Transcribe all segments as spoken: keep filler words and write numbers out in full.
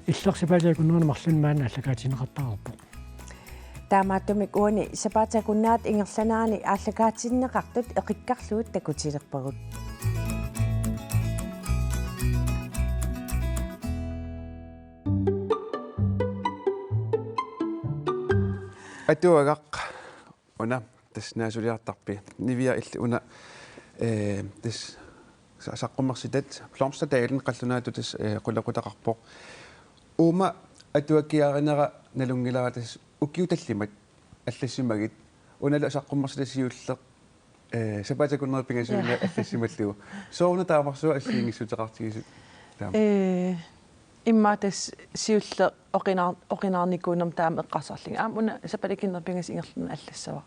Illersapaatiakunnerani marlunni maanna aallakaatinneqartariaqarpoq. Taamaattumik uani sapaatip akunnerata ingerlanerani aallakaatinneqartut eqikkarlugit takutilerpagut. Atuagaq una tassa naasuliartarpit? Nivia, illit una, eh, tassa sa-, saqqummersitat Blomsterdalen qallunaatut tassa, eh, qulequtaqarpoq. Uuma atuakkiarinera nalunngilara tassa ukiut tallimat allassimagit. Unalu saqqummersitat siulleq, eh, sapaatip akunneri pingasuuneq allassimallugu. Sooruna taamarsuaq assigiinngissuteqartigisoq taama? Eh, immaqa tassa siulleq oqinaa-, oqinaarnikuunermi taama eqqarsarlunga. Aamma una sapaatip akunneri pingasut ingerlaneranni allassavara.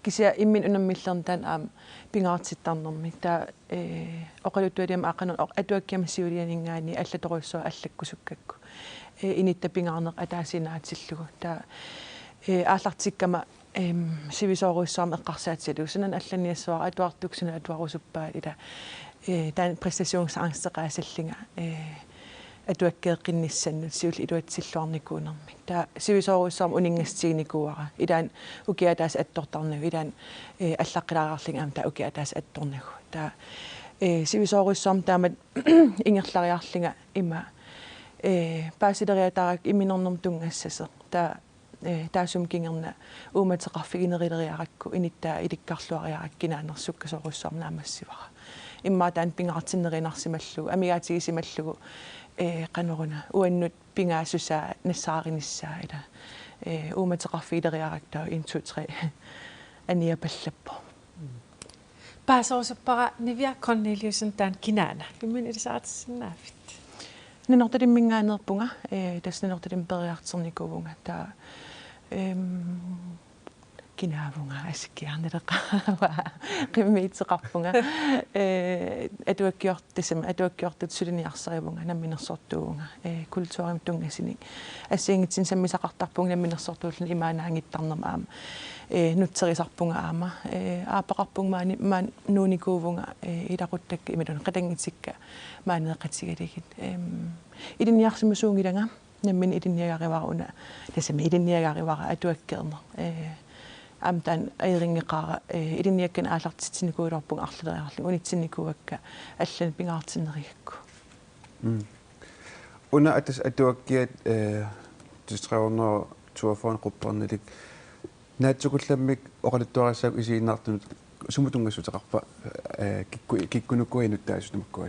Kisianni imminut unammillerni taanna aamma pingaartittarnermi. Taava, eh, oqaluttuariarlunga aamma qanoq oq-, atuakkiama siulianinngaanniit allatorujussuaq allakkusukkakku. Eh, inuttap pingaarneq ataasiinnaatillugu. Taava, eh, aallartikkama, em, sivisoorujussuarmik eqqarsaatigalugu. Suna allanniassavara atuartukkut suna atuarusuppaat ila. Eh, taanna præstationsangsteqaasallunga, eh, atuakkeeqqinnissannut siulleq iluatsilluarnikuunermik. Taava sivisoorujussuarmik uninngassutiginikuuara. Ilaanni ukiaq ataaseq attortarnagu, ilaanni, eh, allaqqilaariarlunga aamma taava ukiaq ataaseq attornagu. Taava, eh, sivisoorujussuarmik taamatut ingerlariarlunga ima, eh, paasileriataarakku imminornermut tunngassasoq. Taava, eh, taassuma kingorna uummateqarfigineruleriarakku inuttaa ilikkarluariarakku kinaanersoq sukkasoorujussuarmik naammassivara. Immaqa taanna pingaartinnerunarsimallugu, amigaatigisimallunga, eh, qanoruna, uannut pingaassusaa nassaarinissaa ila, eh, uummateqarfigileriarakku taava en, to, tre aniapallappoq. Paaserusuppara Nivia Korneliussen taanna kinaana. Imminut ilisaritissinnaaviuk? Nanortalimminngaanneerpunga, eh, tassa Nanortalimmi periartornikuuvunga. Taava, em, kinaavunga, asikkiarnileqaavunga, qimmiitseqarpunga. Eh, atuakkiort-, tassami atuakkiortutut suliniarsarivunga, namminersortuuvunga. Eh, kulturimut tunngasunik assigiinngitsunik sammisaqartarpunga namminersortuulluni imaannaanngittarnermut aamma. Eh, nutserisarpunga aamma. Eh, aappaqarpunga maani, maani nuunnikuuvunga, eh, ilaquttakka imaluunniit qatanngutikka maaniiqatigalugit. Em, ilinniarsimasuunngilanga, nammineq ilinniagarivara una, tassami ilinniagarivara atuakkeerneq. Eh, aamma taanna ajorinngeqaara, eh, ilinniakkanik aallartitsinikuugaluarpunga arlaleriarlunga, unitsinnikuuakka allanut pingaartinnerugakku. Mm. Una atas atuakkiat, eh, tassa tre hundrede toogfyrre quppernilik. Naatsukullammik oqaluttuarissaagut isiginnaartunut sumut tunngassuteqarpa, eh, kikku-, kikkunuku inuttaasut tamakkua?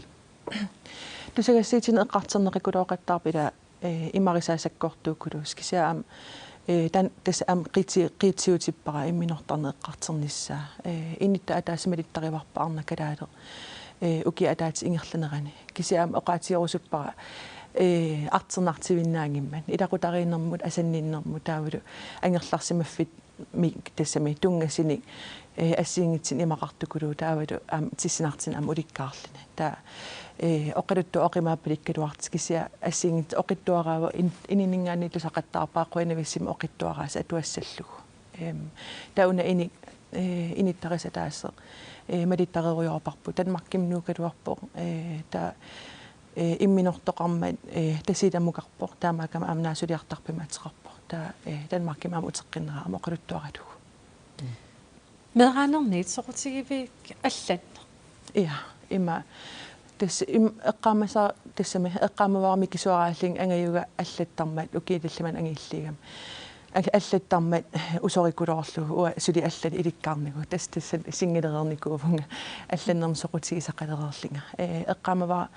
Tusagassiuutitigut eqqartorneqakulooqattaarpoq ila, eh, imarisaa sakkortuukuluusoq kisianni aamma, eh, taanna tassa aamma qiitsi-, qiitsiutippara imminortarneq eqqartornissaa. Eh, inuttap ataaseq malittarivarput arnaq kalaaleq, eh, ukiup ataatsip ingerlanerani. Kisianni aamma oqaatigerusuppara, eh, artornartuinnaanngimmat. Ilaqutariinnermut, asanninnermut taavalu angerlarsimaffik mik tassami tunngasunik, eh, assigiinngitsunik imaqartukuluuvoq taavalu aamma tissinartunik aamma ulikkaarluni. Taava, eh, oqaluttuaq oqimaappalikkaluartoq kisianni assigiinngitsut oqitsuaraavoq in-, inunninngaanniit tusaqattaarpara qujanavissumik oqitsuaraasut atuassallugu. Em, taava una inuit, eh, inuttarisat ataaseq, eh, malittarerujoorparput. Danmarkimut nuugaluarpoq, eh, taava, eh, imminortoqarmat, eh, Tasiilamukarpoq, taamaakkami aamma naasuliartarpimik ateqarpoq. Taava, eh, Danmarkimi aamma uteqqinnera aamma oqaluttuaralugu. Meeraanerniit soqutigiviuk allanneq? Ja, ima. Tassa im-, eqqaamasa-, tassami eqqaamavara mikisuaraallunga angajuga allattarmat ukiut tallimanik angilliugami. Al-, allattarmat usorikuloorlugu uanga suli allanut ilikkarnagu. Tassa, tassa singilereernikuuvunga allannermut soqutigisaqalereerlunga. Eh, eqqaamavara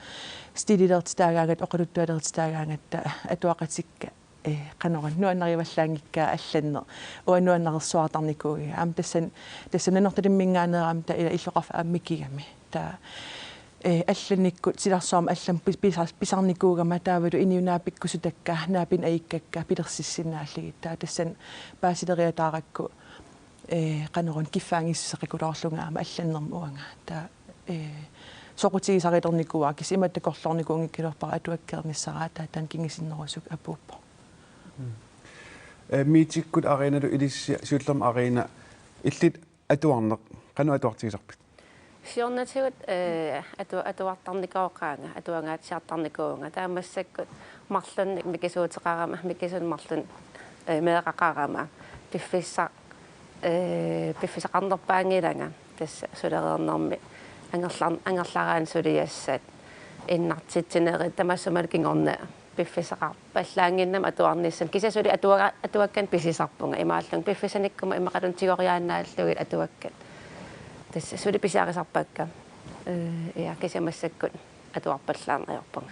stilileertitaagaangatta, oqaluttualeertitaagaangatta atuaqatikka, eh, qanoruna nuannarivallaanngikkaat allanneq. Uanga nuannarersuartarnikuuvunga. Aamma tassani, tassani Nanortalimminngaanneerami taava ila illoqarfik aamma mikigami. Taava, eh, allannikkut silarsuarmi allamik pis-, pisar-, pisarnikuugama taavalu inuit naapikkusutakka, naapineq ajukkakka pilersissinnaallugit. Taava tassani paasileriataarakku, eh, qanoruna kiffaanngissuseqakuloorlunga aamma allannermut uanga. Taava, eh, soqutigisarilernikuuara kisianni imatut takorloornikuunngikkaluarpara atuakkeernissara taava taanna kingusinnerusukkut apuuppoq. Mm. Eh, Miitikkut Arenalu ilissi siullermik Arena, illit atuarneq qanoq atuartigisarpit? Siornatigut, eh, atu-, atuartarnikooqaanga, atuangaatsiartarnikuuvunga. Taava massakkut marlunnik mikisuuteqarama, mikisunik marlunnik, eh, meeraqarama, piffissaq, eh, piffissaqarnerpaanngilanga, tassa sulereernermi angerlar-, angerlaraanni suliassat, innartitsinerit, tamassumalu kingorna piffissaqarpallaannginnama atuarnissamut. Kisianni suli atuaga-, atuakkanik pisisarpunga. Imaallunga piffissanikkuma immaqaluunniit tigoriaannaallugit atuakkat. Tassa suli pisiarisarpakka. Eh, ja, kisianni massakkut atuarpallaarneq ajorpunga.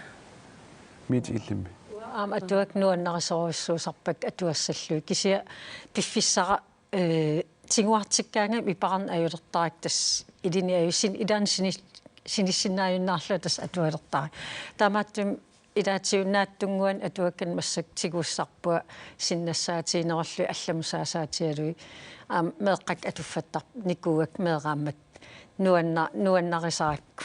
Miit illimmi. Aamma atuakkat nuannarisorujussuusarpakka atuassallugit. Kisianni piffissara, eh, tiguartikkaangama iperarneq ajulertarakku tassa ilini ajusin ilaanni sini-, sinissinnaajunnaarlunga tassa atualertarakku. Taamaattumik ilaatigut naatsunnguanik atuakkanik massakkut tigussarpunga sinnassaatiginerullugit allamut saasaatigalugit. Aamma meeqqakka atuffattarnikuuakka meeraammat nuanna-, nuannarisarakku.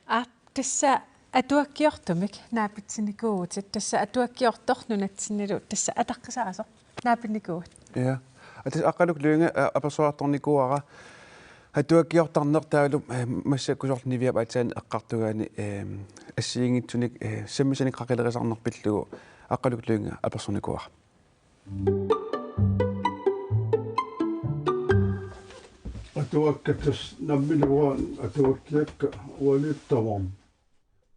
Aa, tassa atuakkiortumik naapitsinikuuvutit, tassa atuakkiortoq nunatsinnilu tassa ataqqisaasoq naapinnikuuvat. Ja. Atas Aqqaluk Lynge, eh, apersorartornikuuara atuakkiortarneq taavalu, eh, massakkut soorlu Niviap aatsaat eqqartugaani, eh, assigiinngitsunik, eh, sammisanik qaqilerisarneq pillugu Aqqaluk Lynge apersornikuuara. Atuakkat tassa nammineq uanga atuakkiakka uaniittavarma.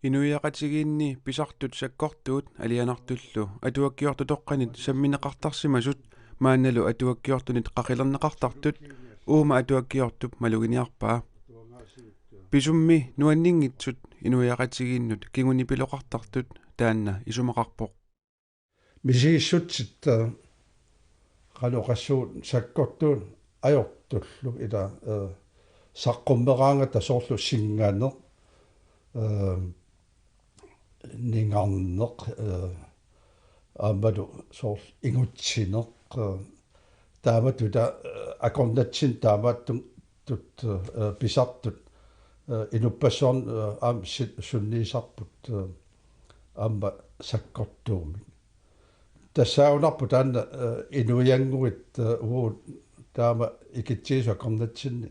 Inuiaqatigiinni pisartut sakkortuut alianartullu atuakkiortutoqqanit sammineqartarsimasut maannalu atuakkiortunit qaqilerneqartartut uuma atuakkiortup maluginiarpaa. Pisummi nuanninngitsut inuiaqatigiinnut kingunipiloqartartut taanna isumaqarpoq. Misigissutsit, eh, qanoq oqassuunga sakkortuut ajortullu ila, eh, saqqummeraangata soorlu singaneq, eh, ningarneq, eh, aammalu soorlu ingutsineq, eh, taamatut ila, eh, akornatsinni taamaattut, eh, pisartut, eh, inuppassuarnut, eh, aamma si-, sunniisarput, eh, aamma sakkortuumik. Tassaagunarpoq taanna, eh, inuiannguit, eh, uagut taama ikitsigisut akornatsinni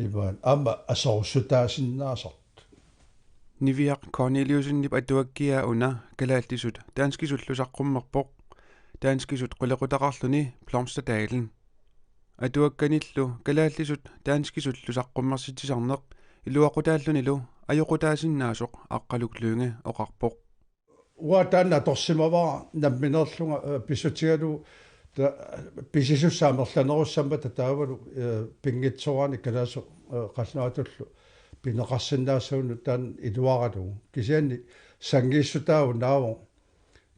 imaat aamma asorussutaasinnaasartut. Niviaq Korneliussenip atuakkiaa una kalaallisut danskisullu saqqummerpoq. Danskisut qulequtaqarluni Blomsterdalen. Atuakkanillu kalaallisut danskisullu saqqummersitsisarneq iluaqutaallunilu ajoqutaasinnaasoq Aqqaluk Lynge oqarpoq. Uanga taanna atorsimavara nammineerlunga, eh, pissutigalugu ta-, pisisussaat amerlanerussammata taavalu, eh, pinngitsoorani kalaallisut, eh, qallunaatullu pineqarsinnaasagut taanna iluaralugu. Kisianni sanngiissutaa unaavoq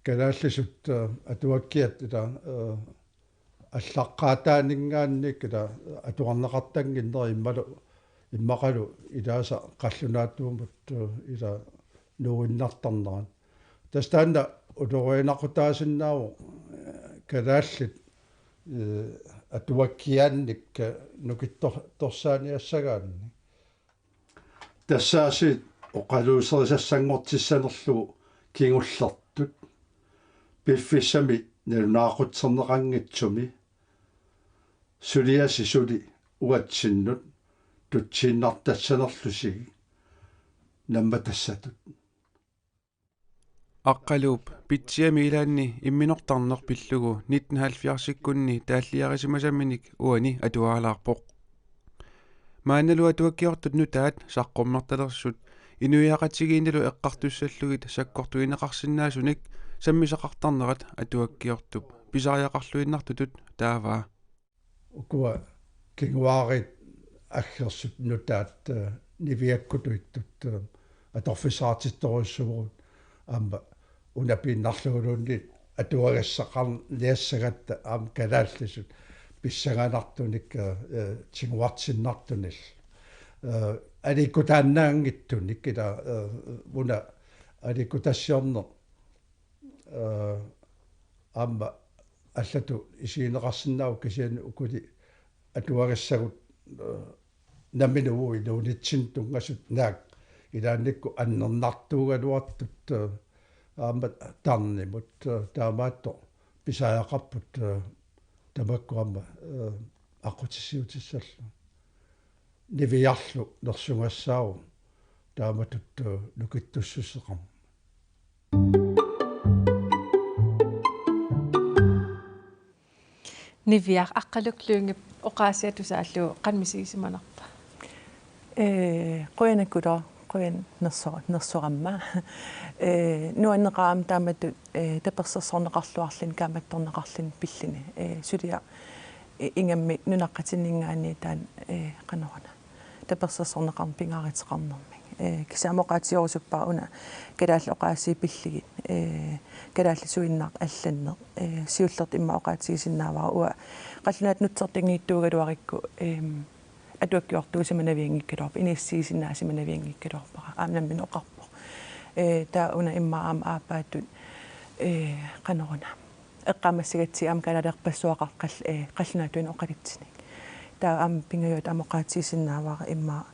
kalaallisut, eh, atuakkiat ila, eh, allaqqaataaninngaanniit ila atuarneqartannginnerat immaqalu, immaqalu ilaasa qallunaatuumut, eh, ila nuuinnartarnerat. Tassa taanna ulorianaqutaasinnaavoq, eh, kalaallit, eh, atuakkiaannik, eh, nukittor-, torsaaniassagaanni. Tassaasiit oqaluuserisassanngortissanerlugu kingullertut piffissami nalunaaqutserneqanngitsumi suliasi suli uatsinnut tutsiinnartassanerlusigik nammatassatut. Aqqaluup Pitsiami ilaanni imminortarneq pillugu nitten halvfjerdsikkunni taalliarisimasaminik uani atualaarpoq. Maannalu atuakkiortut nutaat saqqummertalersut inuiaqatigiinnilu eqqartussallugit sakkortuineqarsinnaasunik sammisaqartarnerat atuakkiortup pisariaqarluinnartutut taavaa. Ukua kinguaariit aggersut nutaat, eh, Niviakkutut ittut, eh, atorfissaqartittorujussuuvugut aamma una piinnarluguluunniit atuagassaqarniassagatta aamma kalaallisut pissanganartunik, eh, eh, tiguartiinnartunillu. Eh, aliikkutaannaanngitsunik ila, eh, una aliikkutassiorneq, eh, aamma allatut isigineqarsinnaavoq kisianni ukuli atuagassagut, eh, nammineq uagut inuunitsinnut tunngasut naak ilaannikkut annernartuugaluartut, eh, aamma tarnimut, eh, taamaattoq pisariaqarput, eh, tamakku aamma, eh, aqqutissiuutissallugu. Niviarlu nersugassaavoq taamatut nukittussuseqarmat. Niviaq, Aqqaluk Lyngep oqaasia tusaallugu qanoq misigisimanarpa? Ee, qujanaq Kulo, qujan nerso-, nersoramma. Ee, nuanneqaaq aamma taamatut, ee, tapersersorneqarluarluni, kaammattorneqarluni pilluni. Ee, suliaq, ee, ingammik nunaqqatinninngaanniit taanna, ee, qanoruna tapersersorneqarneq pingaaruteqarnermik. Ee, kisianni aamma oqaatigerusuppara una kalaallit oqaasii pillugit, ee, kalaallisuinnaq allanneq, ee, siullertut immaqa oqaatigisinnaavara uanga qallunaatut nutsertanngiittuugaluarukku, em, atuakkiortuusimanavianngikkaluarpara, inissiisinnaasimanavianngikkaluarpara, aamma nammineq oqarpoq. Ee, taava una immaqa aamma aappaattut, ee, qanoruna eqqaamassagatsigu aamma kalaalerpassuaqarpoq qall-, ee, qallunaatuinnaq oqalutsinik. Taava aamma pingajuat aamma oqaatigisinnaavara immaqa,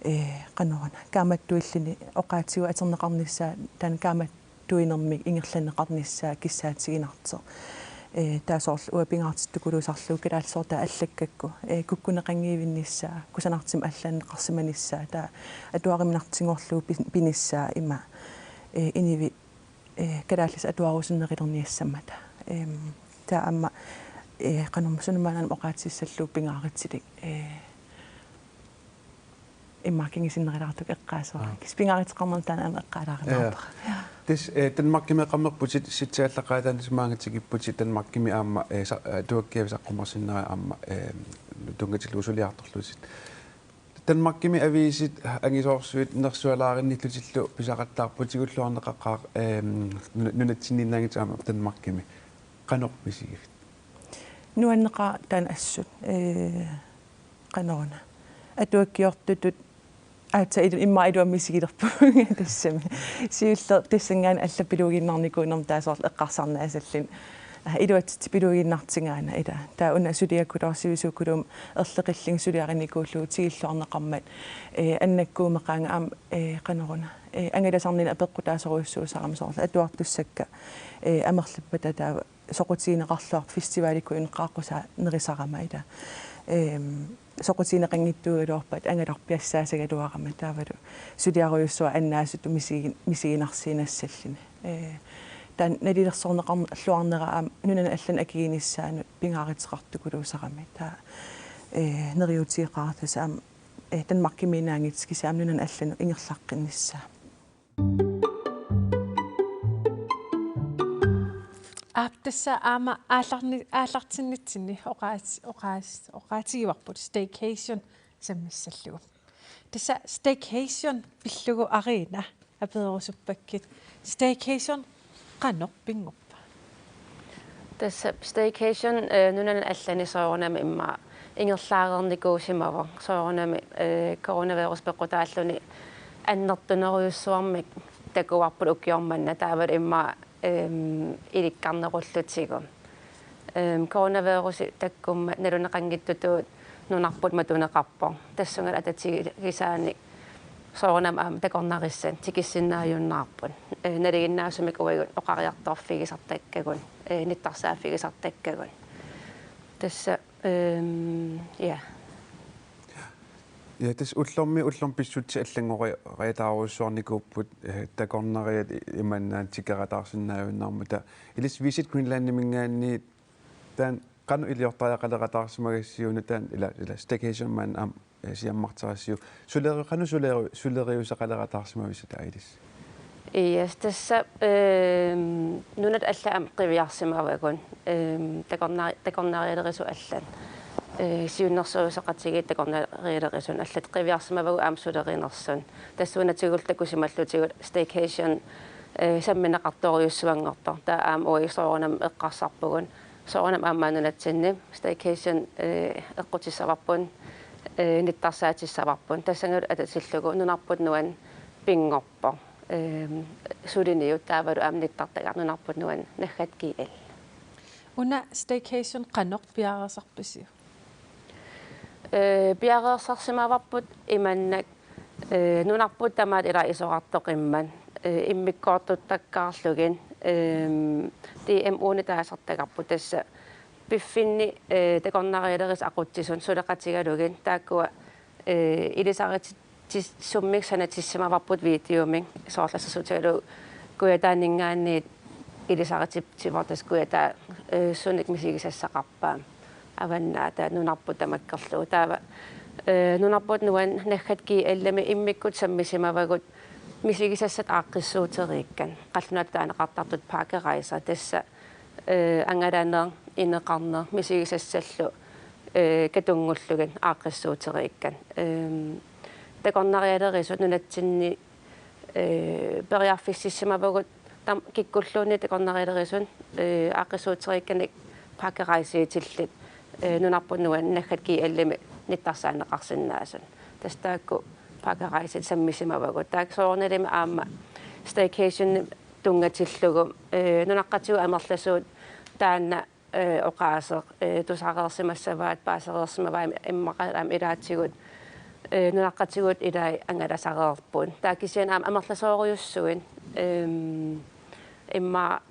ee, qanoruna kaammattuilluni oqaatsigut atorneqarnissaa, taanna kaammattuinermik ingerlanneqarnissaa kissaatiginartoq. Ee, taava soorlu uanga pingaartittukuluusarlugu kalaallisut taava allakkakku, ee, kukkuneqanngivinnissaa, kusanartumik allanneqarsimanissaa, taava atuariminartunngorlugu pi-, pinissaa ima, ee, inuit, ee, kalaallisut atuarusunnerulerniassammata. Em, taava aamma, ee, qanormi sunaluunniit oqaatigissallugu pingaarutilik, ee, immaqa kingusinnerulaartukkut eqqaasoq. Aa. Kisianni pingaaruteqarmat taanna aamma eqqaalaarumaarpara. Ja. Tassa, ee, Danmarkimeeqqammerputit, sitsaallaqaataanni maanga tikipputit Danmarkimi aamma, ee, sa-, ee, atuakkiavit saqqummersinnera aamma, ee, tunngatillugu suliartorlutit. Danmarkimi aviisit angisoorsuit nersualaarinnillutillu pisaqattaarputit, tigulluarneqaqaaq, em, nuna-, nunatsinniinnaanngitsut aamma Danmarkimi. Qanoq misigivit? Nuanneqaaq taanna assut, ee, qanoruna. Atuakkiortutut aatsaat ilu-, immaqa iluamik misigilerpugut tassami. Siulleq tassanngaanniit allat piluginnarnikuunermi taava soorlu eqqarsarnaasalluni. Aa, iluatsitsi piluginnartungaana ila. Taava una suliakkulooq sivisuukulummik erloqillunga suliarinikuullugu tigulluarneqarmat, ee, annakkuumaqaanga aamma, ee, qanoruna. Ee, angalasarninnut apeqqutaasorujussuusarami soorlu atuartussakka, ee, amerlappata taava soqutigineqarluarput festivalikkut ineqaaqqusaa nerisarama ila. Em, soqutigineqanngitsuugaluarpat angalarpiassaasagaluarama taavalu suliarujussuaq annaasutut misigi-, misiginarsiinassalluni. Ee, taanna nalilersorneqarluarnera aamma nunanut allanut akiginissaanut pingaaruteqartukuluusarami. Taava, ee, neriuutigeqaartut aamma, ee, Danmarkimiinnaanngitsut kisianni aamma nunanut allanut ingerlaqqinnissaa. Aap, tassa aamma aallarni-, aallartinnitsinni oqaas-, oqaas-, oqaatigivarput staycation sammissallugu. Tassa staycation pillugu Arina apererusuppakka. Staycation qanoq pinngorpa? Tassa staycation, eh, nunanut allanut soorunami immaqa ingerlaareernikuusimavoq. Soorunami, eh, coronavirus peqqutaalluni annertunerujussuarmik takuarput ukioq manna taavalu immaqa, ehm, ilikkarnerullutigu. Ehm, coronavirusi takkummat naluneqanngitsutut nunarput matuneqarpoq. Tassunga atatigisaanik soorunami aamma takornarissat tikissinnaajunnaarput. Eh, nalinginnaasumik uagut oqariartorfigisartakkagut, eh, nittarsaavigisartakkagut. Tassa, ehm, ja. Ja, tassa ullormi, ullormi pissutsit allanngoriataarujussuarnikuupput, eh, takornariat i-, imannaat tikerataarsinnaajunnaarmata. Ilissi Visit Greenlandiminngaanniit taanna qanoq iliortariaqalerataarsimagassiuk una taanna ila, ila staycation maanna aamma, eh, siammarterassiuk. Suleru-, qanoq suleru-, suleriuseqalerataarsimavisiuk taava ilissi? Yes, tassa, ehm, nunat allat aamma qiviarsimavagut, ehm, takornari-, takornarialerisut allat. Eh, siunnersuisoqatigiit takornarialerisut allat qiviarsimavagut aamma sulerinersugut. Tassuuna tigullu takusimallutigu staycation, eh, sammineqartorujussuanngortoq. Taava aamma uagut soorunami eqqarsarpugut. Soorunami aamma nunatsinni staycation, eh, eqqutissavarput, eh, nittarsaatissavarput. Tassanngalu atatillugu nunarput nuanneq pinngorpoq. Ehm, suliniut taavalu aamma nittartagaq nunarput nuanneq naggat G L. Una staycation qanoq piareersarpisiuk? Eh, piareersarsimavarput imannak, eh, nunarput tamaat ilaa isorartoqimmat, eh, immikkoortuttakkaarlugit, ehm, D M U-ni taasartagarput tassa piffinni, eh, takornarialerisut aqutsisut suleqatigalugit taakkua eh, ilisaritit-, tis-, summik sanatissimavarput videomik, soorlu assersuutigalugu Kujataaninngaanniit ilisarititsivoq, tassa Kujataa, eh, sunik misigisassaqarpa. Avannaata nunarput tamakkerlugu. Taava, eh, nunarput nuann-, naggat G L-imi immikkut sammisimavagut misigisassat aaqqissuuteriikkat. Qallunaatut taaneqartartut pakkerejser, tassa, eh, angalaneq, ineqarneq, misigisassallu, eh, katunngullugit aaqqissuuteriikkat. Ehm, takornarialerisut nunatsinni, eh, periarfississimavagut tam-, kikkulluunniit takornarialerisut, eh, aaqqissuuteriikkanik pakkerejsiitillit, eh, nunarput nuann-, naggat G L-imi nittarsaaneqarsinnaasut. Tassa taakku pakkerejsit sammisimavagut. Taakku soorunalimi aamma staycation tunngatillugu, eh, nunaqqatigut amerlasuut taanna, eh, oqaaseq, eh, tusareersimassavaat, paasereersimavaat, immaqa aamma ilaatigut, eh, nunaqqatigut ilai angalasareerput. Taava kisianni aamma amerlasoorujussuit, ehm, immaqa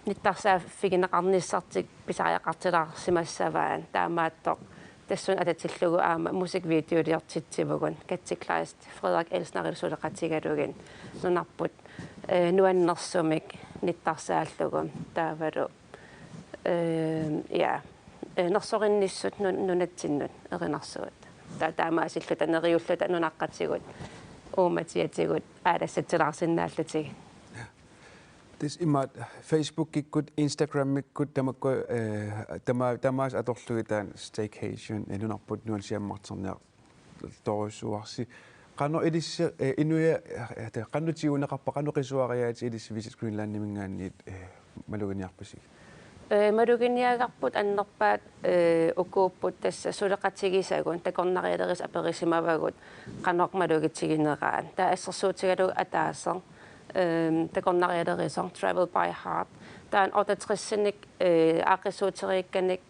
nittarsaaffiginiarnissartik pisariaqartilaarsimassavaat, taamaattoq tassuuna atatillugu aamma musikvideoliortitsivugut, Katze Kleist, Frederik Elsnerillu suleqatigalugit nunarput, eh, nuannersumik nittarsaallugu, taavalu, eh, ja, eh, nersorinissut nun-, nunatsinnut erinarsuat. Ta-, taamaasilluta neriulluta nunaqqatigut uummatiatigut aalassatsilaarsinnaallutigit. Tassa imaat Facebookikkut, Instagramikkut, tamakku, eh, tama-, tamaasa atorlugit taanna staycation, eh, nunarput nuann-, siammarterniartorujussuarsi. Qanoq ilissi, eh, inuia, eh, te-, qanoq tiguneqarpa, qanoq qisuariaatit ilissi Visit Greenlandiminngaanniit, eh, maluginiarpisi? Eh, maluginiagarput annerpaat, eh, ukuupput tassa suleqatigisagut takornarialerisut aperisimavagut qanoq malugitigineraat. Taava assersuutigalugu ataaseq, ehm, takornarialerisoq Travel by Heart. Taanna otteogtresinik, eh, aaqqissuuteriikkanik,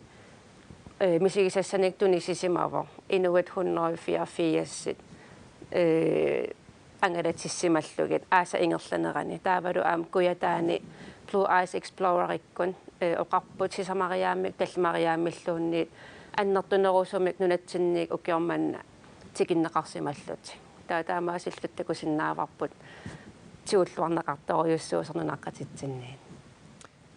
eh, misigisassanik tunisisimavoq. Inuit hundrede fireogfirs, eh, angalatissimallutik aasap ingerlanerani. Taavalu aamma Kujataani Blue Ice Explorerikkut, eh, oqarput sisamariaammik tallimariaammilluunniit annertunerusumik nunatsinniit ukioq manna tikinneqarsimallutik. Taava taamaasilluta takusinnaavarput tigulluarneqartorujussuusoq nunaqqatitsinniit.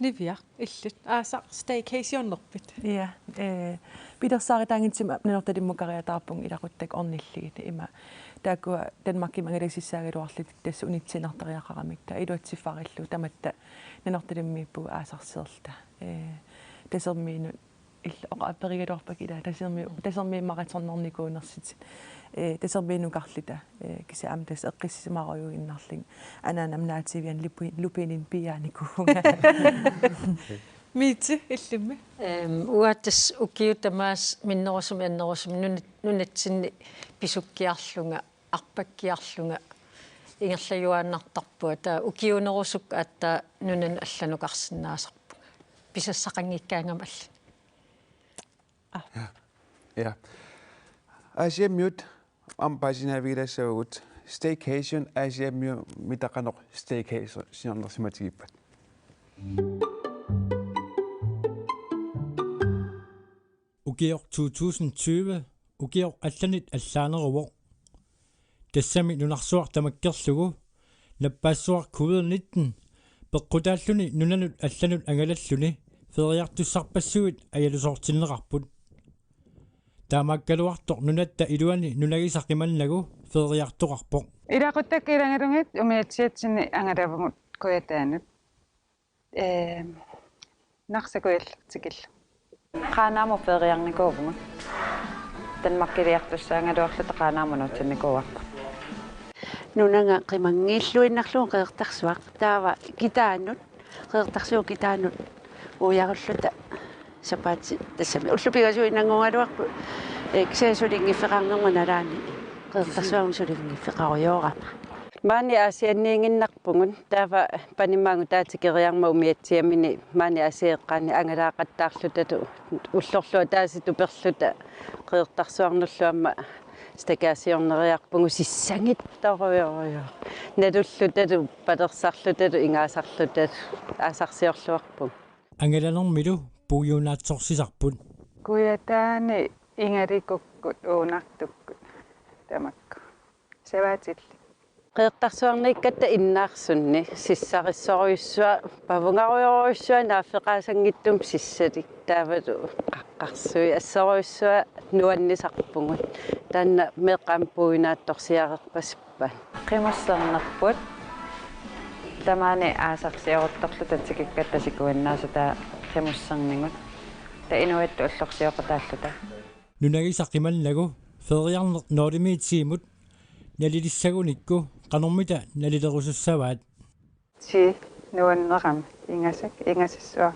Niviaq, illit aasaq staycationerpit? Ja, eh, pilersaarutaanngitsumik Nanortalimmukareertarpunga ilaquttakka ornillugit, ima taakkua Danmarkimi angalasussaagaluarlutik tassa unitsiinnartariaqaramikku, taava iluatsiffarillugu tamatta Nanortalimmiippugut aasarsiorluta. Eh, Tasermiinut illit oqaaperigaluarpakka ilaa Tasermi-, Tasermiit maratonernikuunersutit. Eh, Tasermiinnukarluta, eh, kisianni aamma tassa eqqissisimarujuinnarlunga anaanama naativiani lupi-, lupinini piiaanikuuvunga. Miiti, illimmi? Ehm, uanga tassa ukiut tamaasa minnerusumik annerusumik nunat-, nunatsinni pisukkiarlunga, arpakkiarlunga ingerlajuaannartarpunga. Taava ukiuunerusukkut aatsaat nunanut allanukarsinnaasarpunga. Pisassaqanngikkaangama allani. Ah. Ja. Ja. Aasiammiut aamma paasinavigilaassavugut. Staycation Aasiammiut, mita qanoq staycationersimatigippat? Ukioq to tusind tyve, ukioq allanit allaaneruvoq. Tassami nunarsuaq tamakkerlugu, nappaassuaq covid nitten, peqqutaalluni nunanut allanut angalalluni, feriartussarpassuit ajalusoortinneqarput. Taamaakkaluartoq nunatta iluani nunagisaq qimannagu feriartoqarpoq. Ilaquttakka ilagalugit umiatsiatsinni angalavugut Kujataanut. Ehm, Narsaq, Kujalleq tikillugu. Qaanaamut feriarnikuuvugut. Danmarkiliartussaagaluarluta Qaanaamut nuutsinnikuuarput. Nunanga qimanngilluinnarlugu Qeqertarsuaq. Taava kitaanut, Qeqertarsuup kitaanut uiarulluta sapaatip tassami ullut pingasuinnannguugaluarput, eh, kisianni sulinngiffeqarnerma nalaani Qeqertarsuarmi sulinngiffeqarujoorama. Maani Aasianniiginnarpugut, taava panimagut taava tikeriarmat umiatsiamini maani Aasiaat eqqaani angalaaqattaarlutalu ullorlu ataaseq tuperluta Qeqertarsuarnullu aamma staycationeriarpugut, sissangittorujorujoq. Nalullutalu, palersarlutalu, ingaasarlutalu, aasarsiorluarpugut. Angalanermilu puigunaatsorsisarput. Kujataani ingalikukkut, uunartukkut. tamakku. Savaatillit. Qeqertarsuarniikkatta innaarsunni sissarissorujussuaq, pavungarujorujussuaq naaffeqaasanngitsumik sissalik, taavalu qaqqarsuit assorujussuaq nuannisarpugut. Taanna meeqqat aamma puiunaattorsiareerpasippaat. Qimussernerput tamaani aasaq sioruttorluta tikikkatta sikuinnaasutaa qimussernigut. Taava inuiattut ullorsioqataalluta. Nunagisaq qimannagu feeriarneq Nordimiitiimut nalilissagunikku qanormita nalilerusussavaat? Ti nuannerami ingasak ingasissuaq.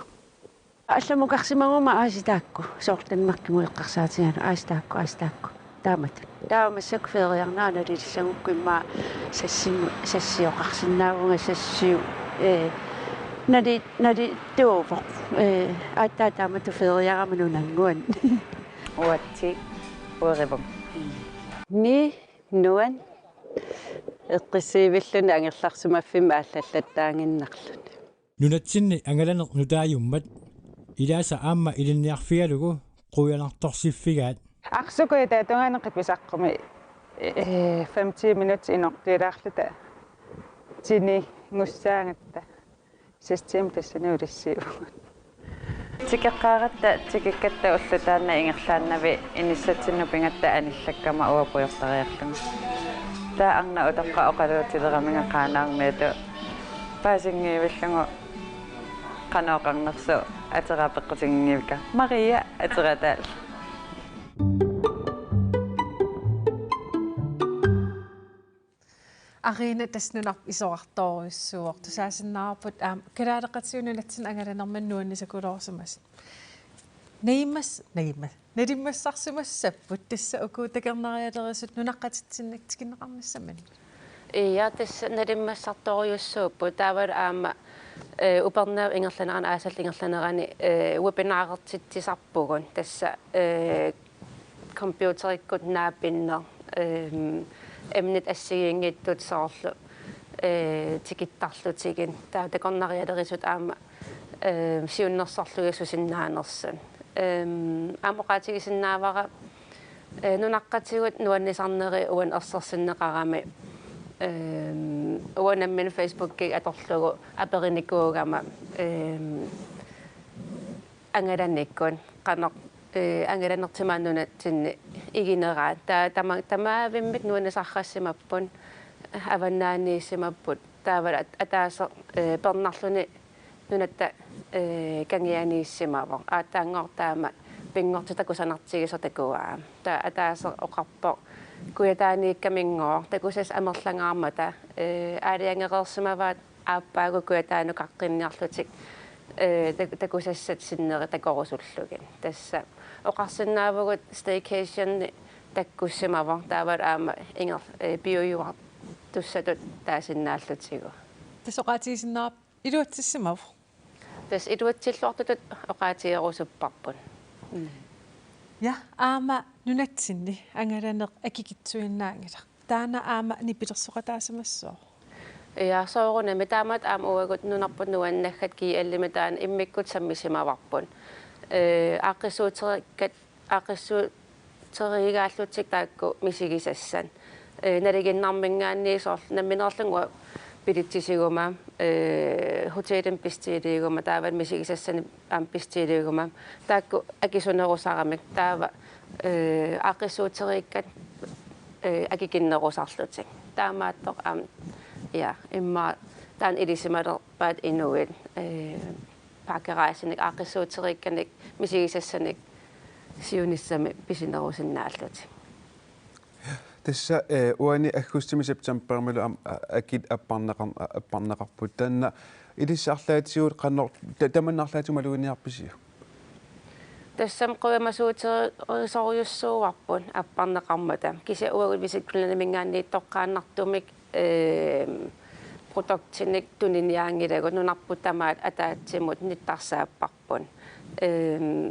Allamukarsimaguma aasiit taakku, soorlu Danmarkimut eqqarsaatigalugu aasiit taakku, aasiit taakku. Taamatut. Taava massakkut feeriarneq nalilissagukku immaqa sassimut, sassioqarsinnaavunga, sassiu, ee, nali-, nalittuuvoq. Ee, aatsaat taamatut feeriarama nunannguani. Uatsi, uerivum. Ni, nuan. Eqqissiivilluni angerlarsimaffimmi aallallattaaginnarluni. Nunatsinni angalaneq nutaajummat ilaasa aamma ilinniarfigalugu quianartorsiffigaat. Arsuku itatungaani qipisaqqumi, ee, fem-ti minutsit inortuilaarluta tinigussagatta. Seks timer tassani ulissiivugut. Tikeqqaaratta tikikkatta ulloq taanna ingerlaannavik inissatsinnut pigatta anillakkama uanga pujortariarlunga. Taava arnaq utoqqaq oqaluutileramiga Qaanaarmiittoq paasinngivillugu qanoq oqarnersoq ateraa peqqutiginngikkaa. Maria aterataal. Arina tassa nunarput isorartorujussuuvoq. Tusaasinnaavarput aamma kalaaleqatigut nunatsinni angalanermini nuannisakuloorsimasut. Najummas-, najummas-, nalimmassarsimassapput tassa uku takornarialerisut nunaqqatitsinnik tikinneqarnissaminnik. Ja, tassa nalimmassartorujussuupput. Taavalu aamma, eh, upernaap ingerlanerani, aasallu ingerlanerani, eh, webinarertitsisarpugut. Tassa, eh, computerikkut naapinneq, ehm, emnit assigiinngitsut soorlu, eh, tikittarlutigit. Taava takornarialerisut aamma, eh, siunnersorlugit susinnaanersut. Ehm, aamma oqaatigisinnaavara, eh, nunaqqatigut nuannisarneri uani ersersinneqarami, ehm, uanga nammineq Facebookikkut atorlugu aperinikuugama, ehm, angalanikkut qanoq, eh, angalanertik maani nunatsinni igineraat. Taava tama-, tamaavimmik nuannisarsimapput, avannaaniissimapput. Taava at-, ataaseq, eh, pernarluni nunatta, eh, kangianiissimavoq. Aatsaannguaq taama pinngortitaq kusanartigisoq takuaa. Taava ataaseq oqarpoq: Kujataaniikkaminngooq, takusassat amerlangaarmata, eh, aalajangereersimavaat aappaagu Kujataanut qaqqinniarlutik, eh, tak-, takusassat sinneri takorusullugit. Tassa oqarsinnaavugut staycation takkussimavoq, taavalu aamma inger-, eh, piujuartussatut taasinnaallugu. Tassa oqaatigisinnaavara iluatsissimavoq. Tassa iluatsilluartutut oqaatigerusupparput. Mm. Ja, aamma nunatsinni angalaneq akikitsuinnaanngilaq. Taanna aamma nipilersoqataasimassooq. Ja, soorunami taamatut aamma uagut nunarput nuannaggat G L-imi taanna immikkut sammisimavarput. Eh, aaqqissuuteriikkat, aaqqissuuteriigaallutik taakku misigisassat. Eh, nalinginnarmiingaanniit soorlu nammineerlunga billetsisiguma, eh, hotelimi bestiliiguma, taava misigisassanik aamma bestiliiguma. Taakku akisunerusaramik taava, eh, aaqqissuuteriikkat, eh, akikinnerusarlutik. Taamaattoq aamma, ja, immaqa taanna ilisimalerpaat inuit, eh, pakkerejsinik aaqqissuuteriikkanik misigisassanik siunissami pisinerusinnaallutik. Tassa, eh, uani aggustimi septemberimilu am-, a-, akit apparneqar-, a-, apparneqarput. Taanna ilissi arlaatigut qanoq, ta-, tamanna arlaatigut maluginiarpisiuk? Tassami qujamasuuterisorujussuuarput apparneqarmata. Kisianni uagut Visit Greenlandimiingaanniit toqqaannartumik, ehm, produktinik tuniniaanngilagut, nunarput tamaat ataatsimut nittarsaapparput. Ehm,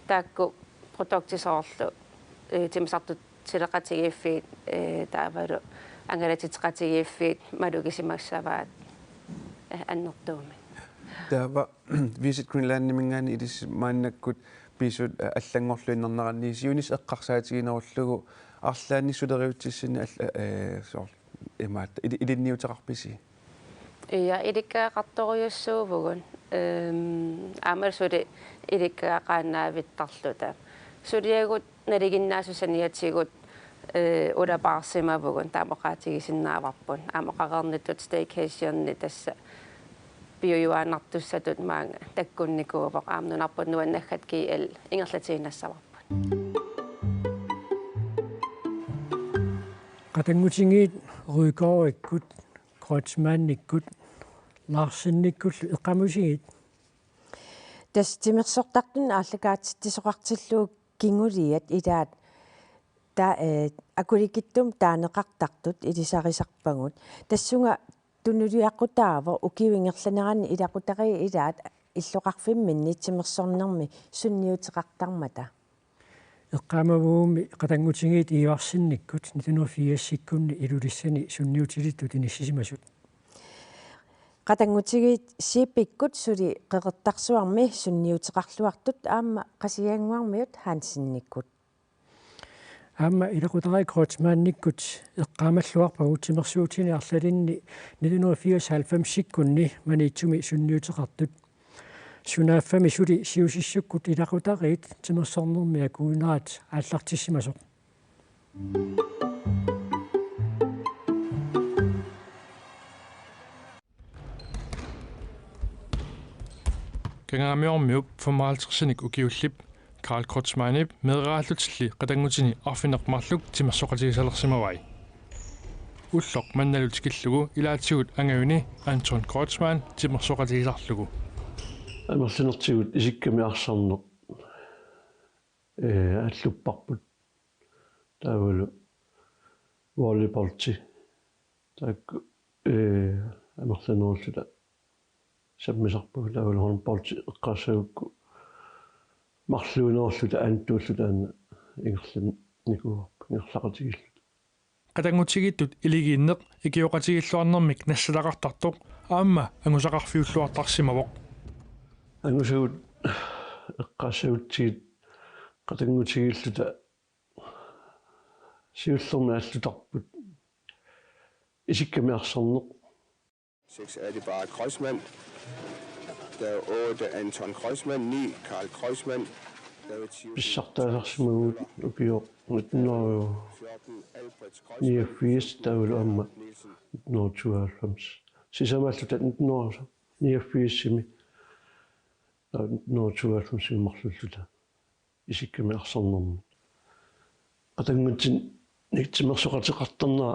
taakku produktit soorlu, eh, timmisartut- tileqatigiiffiit, eh, taavalu angalatitseqatigiiffiit malugisimassavaat, eh, annertuumik. Taava Visit Greenlandimiingaanniit ilissi maannakkut pisut, eh, allanngorluinnarneranni siunissaq eqqarsaatiginerullugu Arlaannik suleriutsissinni alla, eh, soorlu imaattoq ili-, ilinniuteqarpisi? Ja, ilikkagaqartorujussuuvugut. Ehm, aamma suli ilikkagaqaannaavittarluta. Suliagut nalinginnaasut saniatigut, eh, ulapaarsimavugut, taama oqaatigisinnaavarput. Aamma oqareernittut staycation-i tassa piujuaannartussatut maanga takkunnikuuvoq, aamma nunarput nuannaggat G L ingerlatiinnassavarput. Qatanngutigiit Rygaardikkut, Kreutzmannikkut, Larsenikkullu eqqaamavisigit? Tassa timersortartunut aallakaatitsisoqartillugu kinguliat ilaat ta-, eh, akulikitsumik taaneqartartut ilisarisarpagut. Tassunga tunuliaqutaavoq ukiup ingerlanerani ilaqutariit ilaat illoqarfimminni timersornermi sunniuteqartarmata. Eqqaamavugummi qatanngutigiit Ivarsinnikkut nitten hundrede firsikkunni Ilulissani sunniutilittut inissisimasut. Qatanngutigiit Zeepikkut suli Qeqertarsuarmi sunniuteqarluartut aamma Qasigiannguarmiut Hansenikkut. Aamma ilaqutariit Kreutzmannikkut eqqaamalluarpagut timersuutini arlalinni nitten hundrede firs halvfemsikkunni Maniitsumi sunniuteqartut. Sunaaffami suli Siusissukkut ilaqutariit timersornermi akuunerat aallartissimasoq. Kangaamiormiup femoghalvtredsinik ukiullip Karl Kreutzmannip meeraallutilli qatanngutini arfineq-marluk timersoqatigisalersimavai. Ulloq mannalu tikillugu ilaatigut angajuni Anton Kreutzmann timersoqatigisarlugu. Amerlanertigut isikkamik arsarneq, eh, allupparput. Taavalu volleyballi. Taakku, eh, amerlanerulluta sammisarpagut, taavalu håndboldi eqqaassagukku marluinerulluta antuulluta aana ingerlannikuuarput, ingerlaqatigiilluta. Qatanngutigiittut iligiinneq ikioqatigiilluarnermik nassataqartartoq aamma angusaqarfiulluartarsimavoq. Angusagut eqqaassagutsigit qatanngutigiilluta siullermik aallutarput isikkamik arsarneq. Seks er det bare Kreutzmann. Der er otte Anton Kreutzmann, ni Karl Kreutzmann. Der er ti Pissartaasarsimavugut ukioq nitten hundrede fjorten Albrecht Kreutzmann, niogfirs, taavalu aamma nitten hundrede tooghalvfems. Sisamaalluta nitten hundrede niogfirsimi, taava nitten hundrede tooghalvfemsimi marluulluta isikkamik arsarnermut. Qatanngutinik timersoqateqartarnera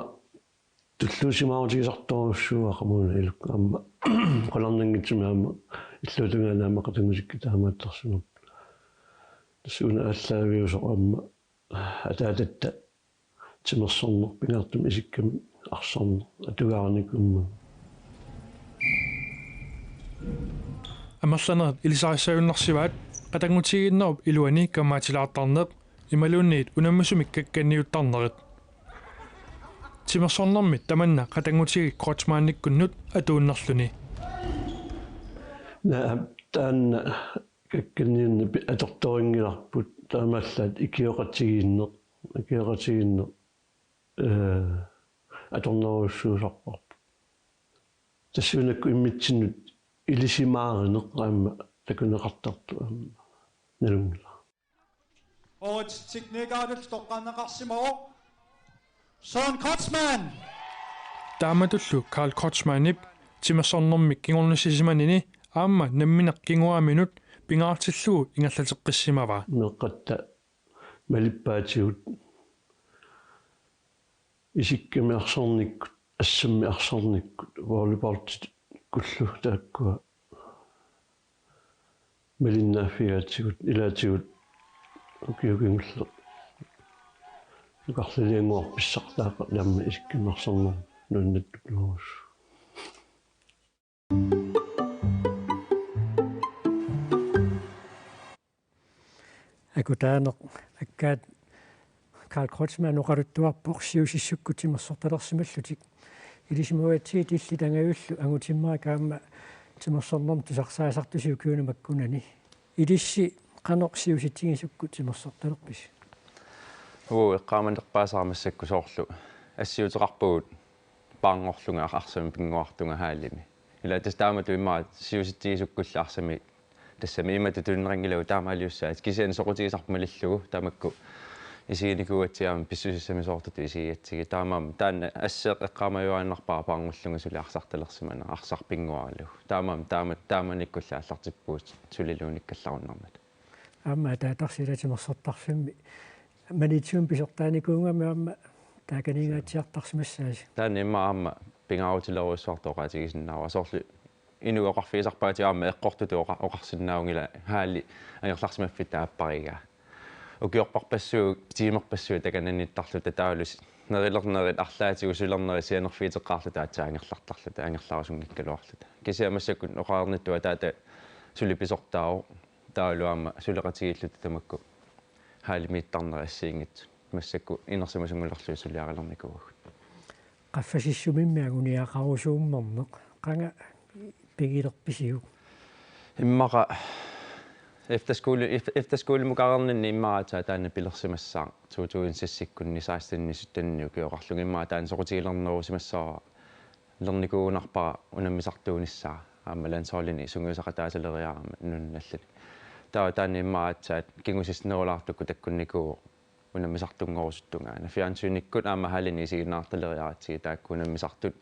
tulluusimaarutigisartorujussuuara qamuuna ilakka aamma qularnanngitsumik aamma illuatungaani aamma qatanngutikkut taamaattarsimapput. Tassa una aallaaviusoq aamma ataatatta timersorneq pingaartumik isikkamik arsarneq atugaarinikuummat. Amerlanerit ilisarissagunarsivaat qatanngutigiinnerup iluani kammaatilaartarneq imaluunniit unammisumik kakkanniuttarnerit. Timersornermi tamanna qatanngutigiit Kreutzmannikkunnut atuunnerluni. Naa, taanna kakkanniunneq pi-, atortorinngilarput, taamaallaat ikioqatigiinneq, ikioqatigiinneq, eh, atornerujussuusarparput. Tassuunakkut immitsinnut ilisimaarineq aamma takuneqartartoq aamma nalunngilaq. Årets teknikerilu toqqaannaqarsimavoq Søren Kreutzmann. Taamatullu Karl Kreutzmannip timersornermik kingornissisimanini aamma nammineq kinguaaminut pingaartillugu ingerlateqqissimavaa. Meeqqatta malippaatigut isikkamik arsarnikkut, assammik arsarnikkut, volleyballikkullu taakkua malinnaaffigaatigut, ilaatigut ukiut kingulleq nukarliliannguaq pissartaaqaaq aamma isikkamik arsarneq nuannaartorujussuuvoq. Akutaaneq akkaat Karl Kreutzmann oqaluttuarpoq Siusissukkut timersortalersimallutik. Ilisimavatsigit illit angajullu angutimmarik aamma timersornermut tusarsaasartusi ukiuni makkunani. Ilissi qanoq siusitsigisukkut timersortalerpisi? Uu, eqqaamanerpaasara massakkut soorlu assiuteqarpugut paarngorlunga ar-, arsamik pinnguartunga hallimi. Ila tassa taamatut immaqa siusitsigisukkullu arsamik tassami imatut tunineqanngilagut taamaaliussaat. Kisianni soqutigisarput malillugu tamakku isiginikuugatsigit aamma pissusissamisoortutut isigigatsigit. Taamaammat taanna asseq eqqaamajuaannarpara paarngorlunga suli arsartalersimanera arsaq pinnguaralugu. Taamaammat taama-, taamanikkulli aallartippugut suliluunniikkallarunnaarmata. Aamma ataatarsi ila timersortarfimmi maniitsumik pisortaanikuugami aamma taakaniingaatsiartarsimassaasi. Taanna immaqa aamma pingaarutilerujussuartut oqaatigisinnaavara. Soorlu inuit oqarfigisarpaatigut aamma eqqortutut oqa-, oqarsinnaavunga ila halli angerlarsimaffitta aapparigaa. Ukiorpassuit, tiimerpassuit takananiittarluta taavalu nerilernerit arlaatigut sulernerit sianerfiuteqqaarluta aatsaat angerlartarluta, angerlarusunngikkaluarluta. Kisianni massakkut oqarnittut ataata suli pisortaavoq. Taavalu aamma suleqatigiilluta tamakku hallimiittarnerit assigiinngitsut massakkut inersimasunngulerlugit suliarilernikuuagut. Qaffasissumimmi anguniagaqarusuummerneq qanga pigilerpisiuk? Immaqa efterskole-, ef-, efterskolemukareerninni immaqa aatsaat taanna pilersimassaaq to tusind seksikkunni, sekstenni, syttenni ukioqarlunga immaqa taanna soqutigilernerusimassaaq lernikuugunarpara unammisartuunissaa aamma landsholdini sungiusaqataataleriarama nunanut allani. Taava taanna immaqa aatsaat kingusissinnerulaartukkut takkunnikuuvoq unammisartunngorusuttungaana. Fjernsynikkut aamma hallini isiginnaartaleriaratsigit taakku unammisartut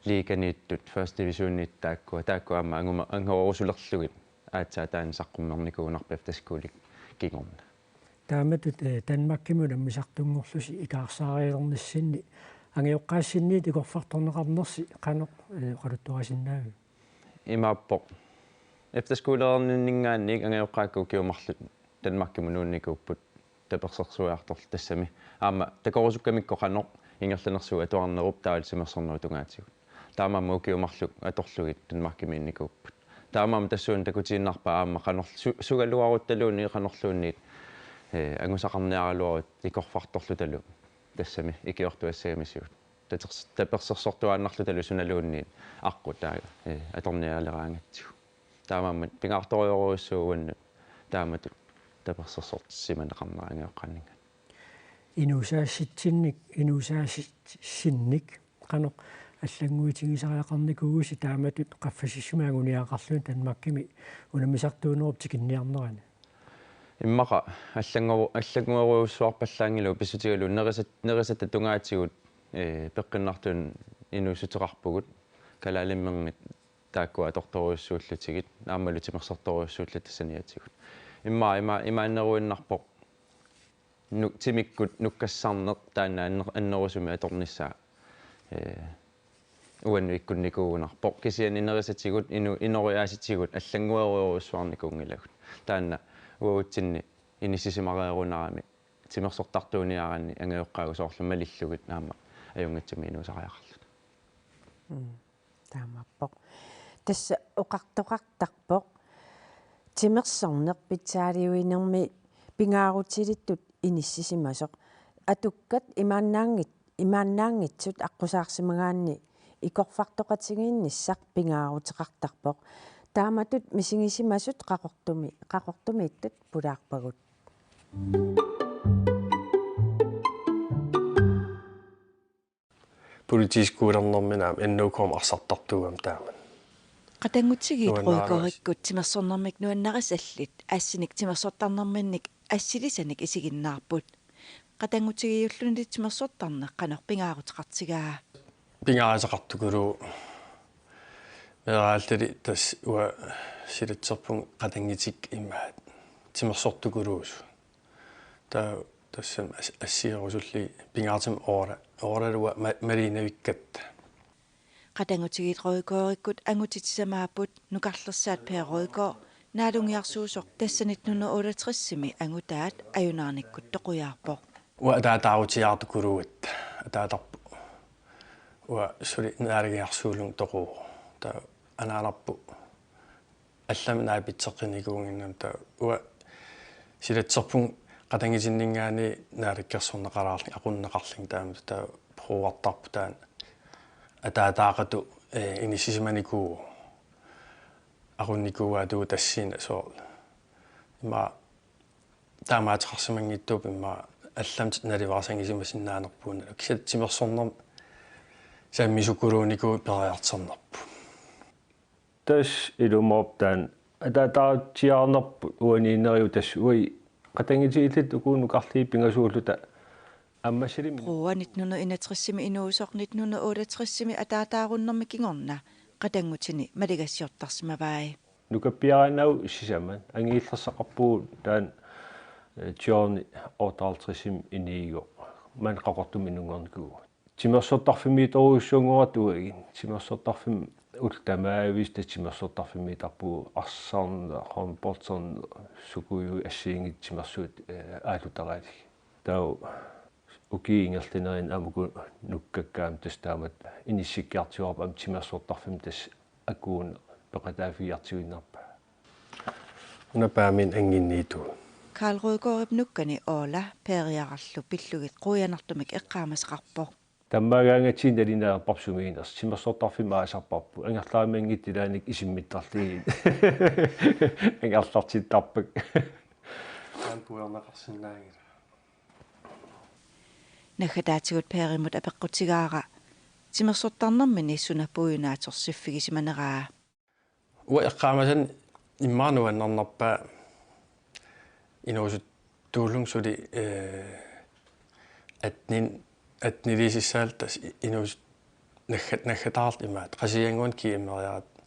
liiganiittut, første divisioniittut taakku, taakku aamma anguma-, angorusulerlugit aatsaat taanna saqqummernikuugunarpoq efterskole kingorna. Taamatut, eh, Danmarkimi unammisartunngorlusi ikaarsaarilernissinni angajoqqaassinniit ikorfartorneqarnersi qanoq, eh, oqaluttuarisinnaaviuk? Imaappoq. Efterskoleerninninngaanniit angajoqqaakka ukiut marluk Danmarkimut nuunnikuupput tapersersuiartorluta tassami. Aamma takorusukkamikku qanoq ingerlanersugut atuarnerup taavalu timersornerup tungaatigut. Taamaammat ukiut marluk atorlugit Danmarkimiinnikuupput. Taamaammat tassuuna takutiinnarpaa aamma qanorl-, su-, sugaluaruttaluunniit qanorluunniit, eh, angusaqarniaraluarutta ikorfartorlutalu tassami ikiortuassagamisigut. Taters-, tapersersortuaannarlutalu sunaluunniit aqqut taava, eh, atornialeraangatsigu. Taamaammat pingaartorujorujussuuvoq uannut taamatut tapersersortissimaneqarnera angajoqqaanninngaanniit. Inuusaasitsinnik, inuusaasitsinnik qanoq allannguitigisariaqarnikuuisi taamatut qaffasissumik anguniagaqarluni Danmarkimi unammisartuunerup tikinniarnerani? Immaqa allanngoru-, allannguerujussuarpallaanngilagut pissutigalugu nerisat-, nerisatta tungaatigut, eh, peqqinnartumik inuussuteqarpugut, kalaalimmerngit taakku atortorujussuullutigit aammalu timersortorujussuulluta saniatigut. Immaqa ima-, imaanneruinnarpoq nu-, timikkut nukkassarneq taanna anner-, annerusumik atornissaa, eh, uannut ikkunnikuugunarpoq. Kisianni nerisatigut inu-, inooriaasitigut allannguerujorujussuarnikuunngilagut. Taanna uagutsinni inissisimareerunarami timersortartuuniaraanni angajoqqaagut soorlu malillugit aamma ajunngitsumik inuusariaqarluta. Mm. Taamaappoq. Tassa oqartoqartarpoq timersorneq pitsaaliuinermi pingaarutilittut inissisimasoq. Atukkat imaannaanngit-, imaannaanngitsut aqqusaarsimagaanni ikorfartoqatigiinnissaq pingaaruteqartarpoq. Taamatut misigisimasut Qaqortumi, Qaqortumiittut pulaarpagut. Politiskuulernermini aamma N O K-mi arsartartuugami taamani. Qatanngutigiit Nuannaarasi. Rødgårdikkut timersornermik nuannarisallit assinik timersortarnerminnik assilisanik isiginnaarput. Qatanngutigiulluni timersortarneq qanoq pingaaruteqartigaa? Pingaaruteqartukuluuvoq. Meeraallili tassa uanga silatserpunga qatanngutikka imaat timersortukuluusut. Taava tassami as-, assigerusullugit pingaartumik Oora, Ooralua ma-, maliinnavikkatta. Qatanngutigiit Rødgårdikkut angutit sisamaapput, nukarlersaat Per Rødgård naalungiarsuusoq tassa nitten hundrede otteogtresimi angutaat ajunaarnikkut toqujaarpoq. Uanga ataataarutiaartukuluugatta, ataatarput. Uanga suli naalagiarsuullunga toquvoq. Taava anaanarput allamik naapitseqqinikuunnginnami taava uanga silatserpunga qatanngutinninngaanniit naalakkersorneqalaarlunga aqunneqarlunga taama taava puquartarpoq taanna ataataaqatut, eh, inissisimanikuuvoq. Aqunnikuuaatigut tassani soorlu. Ima taamaateqarsimanngitsuupput ima allamut naluara sangisimasinnaanarpuunalu. Kisianni timersornermi sammisukuluunikuuvoq periartornerput. Tassa ilumoorpoq taanna ataataarutsiarnerput uaniinneriuvoq tassa uagut qatanngutigilluta uku nukarliit pingasuulluta ammassalimi. Broa nitten hundrede enogtresimi inuusoq nitten hundrede otteogtresimi ataataarunnermi kingorna qatanngutini maligassiortarsimavai. Nukappiaraannaavoq sisamat, anguniagaqarpugut taanna, eh, Johnny otteoghalvtredsimi inuusoq, maanna Qaqortumi inunngornikuuvoq. Timersortarfimmiittorujussuanngorput uagut, timersortarfimmi ullut tamaaviisa tassa timersortarfimmiittarpugut, arsarneq, håndbolderneq, sukujuit assigiinngitsut timersuit, eh, aallutaralugit. Taava ukiup ingerlanerani aamma uku nukkakka aamma tassa taamatut inissikkiartuaarput aamma timersortarfimmi tassa akuuneq peqataaffigiartuinnarpaa. Una Paamin anginniitu. Karl Rødgaardip nukkani Orla peeriarallu pillugit quianartumik eqqaamasaqarpoq. Tammaagaangatsigit nalunaareerparput sumiinnersoq, timersortarfimmi aasarparput, angerlarammanngitsut ilaanni isimmittarlugit. Angerlartittarpakka. Taanna puiorneqarsinnaanngilaq. Naggataatigut Peerimut apeqqutigaara timersortarnermini suna puiunaatsorsiffigisimaneraa. Uanga eqqaamasannga immaqa nuannernerpaaq inuusuttuullunga suli, eh, atten, atteniliisissaallunga tassa inuusut naggat-, naggataarluta imaattoq. Qasigiannguani G M-eriaratta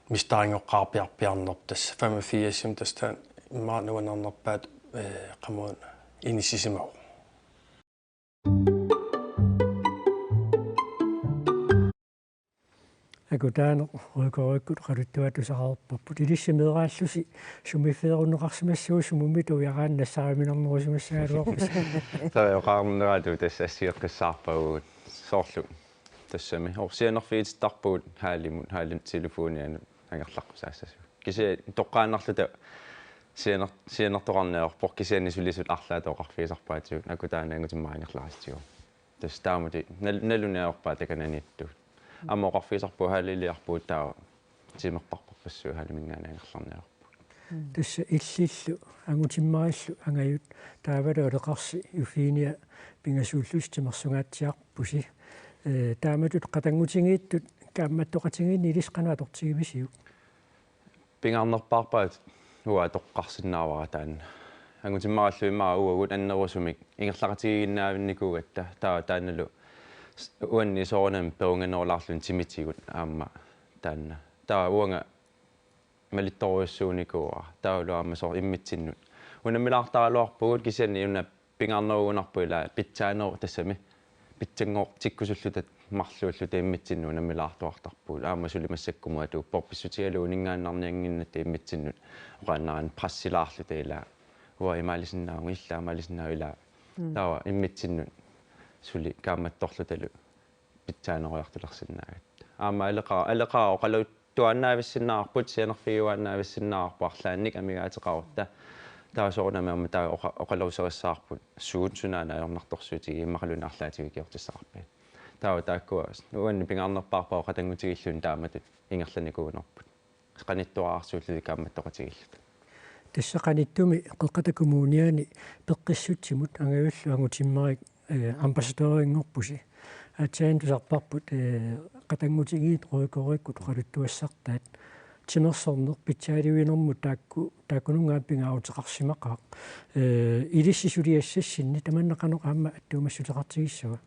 mesterinngorpiarpiarnerput tassa femogfirsimi tassa taanna immaqa nuannernerpaatut, eh, qamuuna inissisimavoq. Akutaaneq Rødgaardikkut oqaluttuatusarparput. Ilissi meeraallusi sumiiffeerunneqarsimassaguit sumummittut ujaraanni nassaariminernerusimassagaluarpisi. Taava oqarneratu tassa assigeqqissaarpagut soorlu. Tassami. Orsianerfiitittarpugut haalimut, haalimut telefonianut angerlaqqusaassasoq. Kisianni toqqaannarluta sianer-, sianertoqarneq ajorpoq kisianni sulisut arlaat oqarfigisarpaatigut akutaani angutimmaringerlarisigu. Tassa taamatut nal-, nalunaaorpaa takananiittut. Aamma oqarfigisarpugut haaliliarpugut taava timertarparpassuit haaliminngaanniit angerlarneq ajorput. Tassa illillu angutimmarillu angajut taavalu aleqarsi Eufinia pingasuullusi timersugaatsiarpusi. Eh, taamatut qatanngutigiittut kaammattoqatigiinni ilissi qanoq atortigivisiuk? Pingaarnerpaarpaat uanga atoqqarsinnaavara taanna. Angutimmarallu immaqa uagut annerusumik ingerlaqatigiinnaavinnikuugatta taava taannalu s-, uanni soorunami perunganerulaarluni timitigut aamma taanna. Taava uanga malittorujussuunikuuara. Taavalu aamma soorlu immitsinnut. Unammilaartaraluarpugut kisianni una pingaarnerugunarpoq ila pitsaaneru tassami. Pitsanngortikkusulluta marluulluta immitsinnut unammilaartuartarpugut. Aamma suli massakkumut atuuppoq pissutigalugu uninngaannarniannginnatta immitsinnut oqaannaraanni pressilaarluta ila. Uanga imaalisinnaavunga, ilaa imaalisinnaavunga ila. Mm. Taava immitsinnut suli kaammattorlutalu pitsaanerujartulersinnaagatta. Aamma aleqa-, aleqaaq oqaluttuaannaavissinnaavarput, sianerfigiuaannaavissinnaavarput arlaannik amigaateqarutta. Taava soorunami aamma taava oqa-, oqaluuserissavarput suut sunaana ajornartorsiutigigimmaqaluunniit arlaatigut ikiortissaqarpiat. Taava taakkua uanni pingaarnerpaarpaat qatanngutigiilluni taamatut ingerlanikuunerput. Qanittuararsuullutik kaammattoqatigiilluta. Tassa qanittumi Qeqqata Kommuniani peqqissutsimut angajullu angutimmarik, eh, ambassadørinngorpusi. Aatsaat tusarparput, eh, qatanngutigiit Rødgaardikkut oqaluttuassartaat. Timersorneq pitsaaliuinermut taakku, taakkununnga aamma pingaaruteqarsimaqaaq. Eh, ilissi suliassassinni tamanna qanoq aamma attuumassuteqartigissava?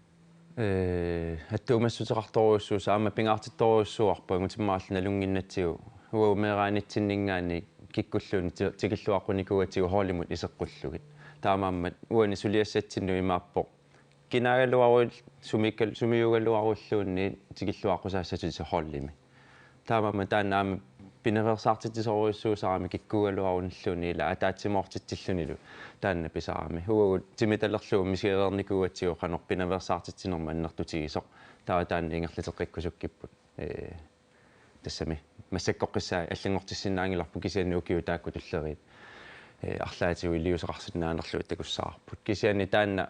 Ee, attuumassuteqartorujussuusoq aamma pingaartittorujussuuarput angutimmarallu nalunnginnatsigu. Uagut meeraanitsinninngaanniit kikkulluunniit ti-, tikilluaqqunikuugatsigu holdimut iseqqullugit. Taamaammat uani suliassatsinnut imaappoq. Kinaagaluaruit sumiikkal-, sumiugaluarulluunniit tikilluaqqusaassatit holdimi. Taamaammat taanna aamma pinaveersaartitsisorujussuusarami kikkuugaluarunilluunniit ila ataatsimoortitsillunilu taanna pisarami. Uagut timitalerlugu misigereernikuugatsigu qanoq pinaveersaartitsinermut annertutigisoq. Taava taanna ingerlateqqikkusukkipput. Ee, tassami massakkoqqissaaq allanngortissinnaanngilarput kisianni ukiut taakku tulleriit, ee, arlaatigut iliuuseqarsinnaanerlugit takussavarput. Kisianni taanna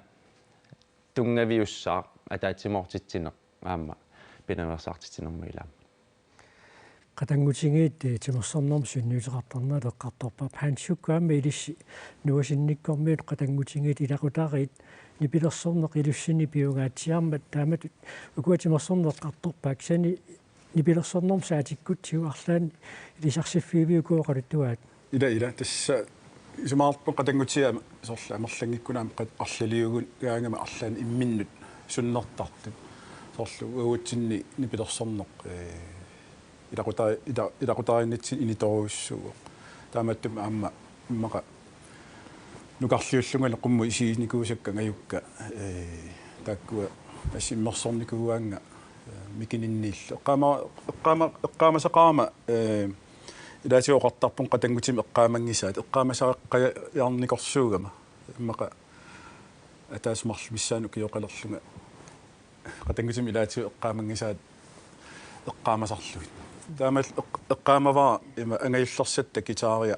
tunngaviussaaq ataatsimoortitsineq aamma pinaveersaartitsinermut ilaapput. Qatanngutigiit, eh, timersornermut sunniuteqartarnerat eqqartorparput. Hans Jukup aamma ilissi nuasinnikkormiut qatanngutigiit ilaqutariit nipilersorneq ilussinni piungaatsiarmat taamatut ukua timersorneq eqqartorpaat, kisianni nipilersornermut saatikkutsigu arlaannik ilisarsiffigiviuk ukua oqaluttuaat? Ila, ila. Tassa isumaqarpunga qatanngutigiit soorlu amerlanngikkunik aamma qat-, arlaliugaangama arlaannik imminnut sunnertartut. Soorlu uagutsinni nipilersorneq, eh, ilaquta-, ila-, ilaqutariinnitsinni initorujussuuvoq. Taamaattumik aamma immaqa nukarliullungalu qummut isiginikuusakka angajukka, eh, taakkua assimmersornikuugaannga, eh, mikininniillu. Eqqaama-, eqqaama-, eqqaamasaqarama, eh, ilaatigut oqartarpunga qatanngutinik eqqaamanngisaat, eqqaamasaqajaarnikorsuugama. Immaqa ataaseq marluk missaani ukioqalerlunga qatanngutinik ilaatigut eqqaamanngisaat eqqaamasarlugit. Taamaal eq-, eqqaamavara ima angajullersatta guitaria,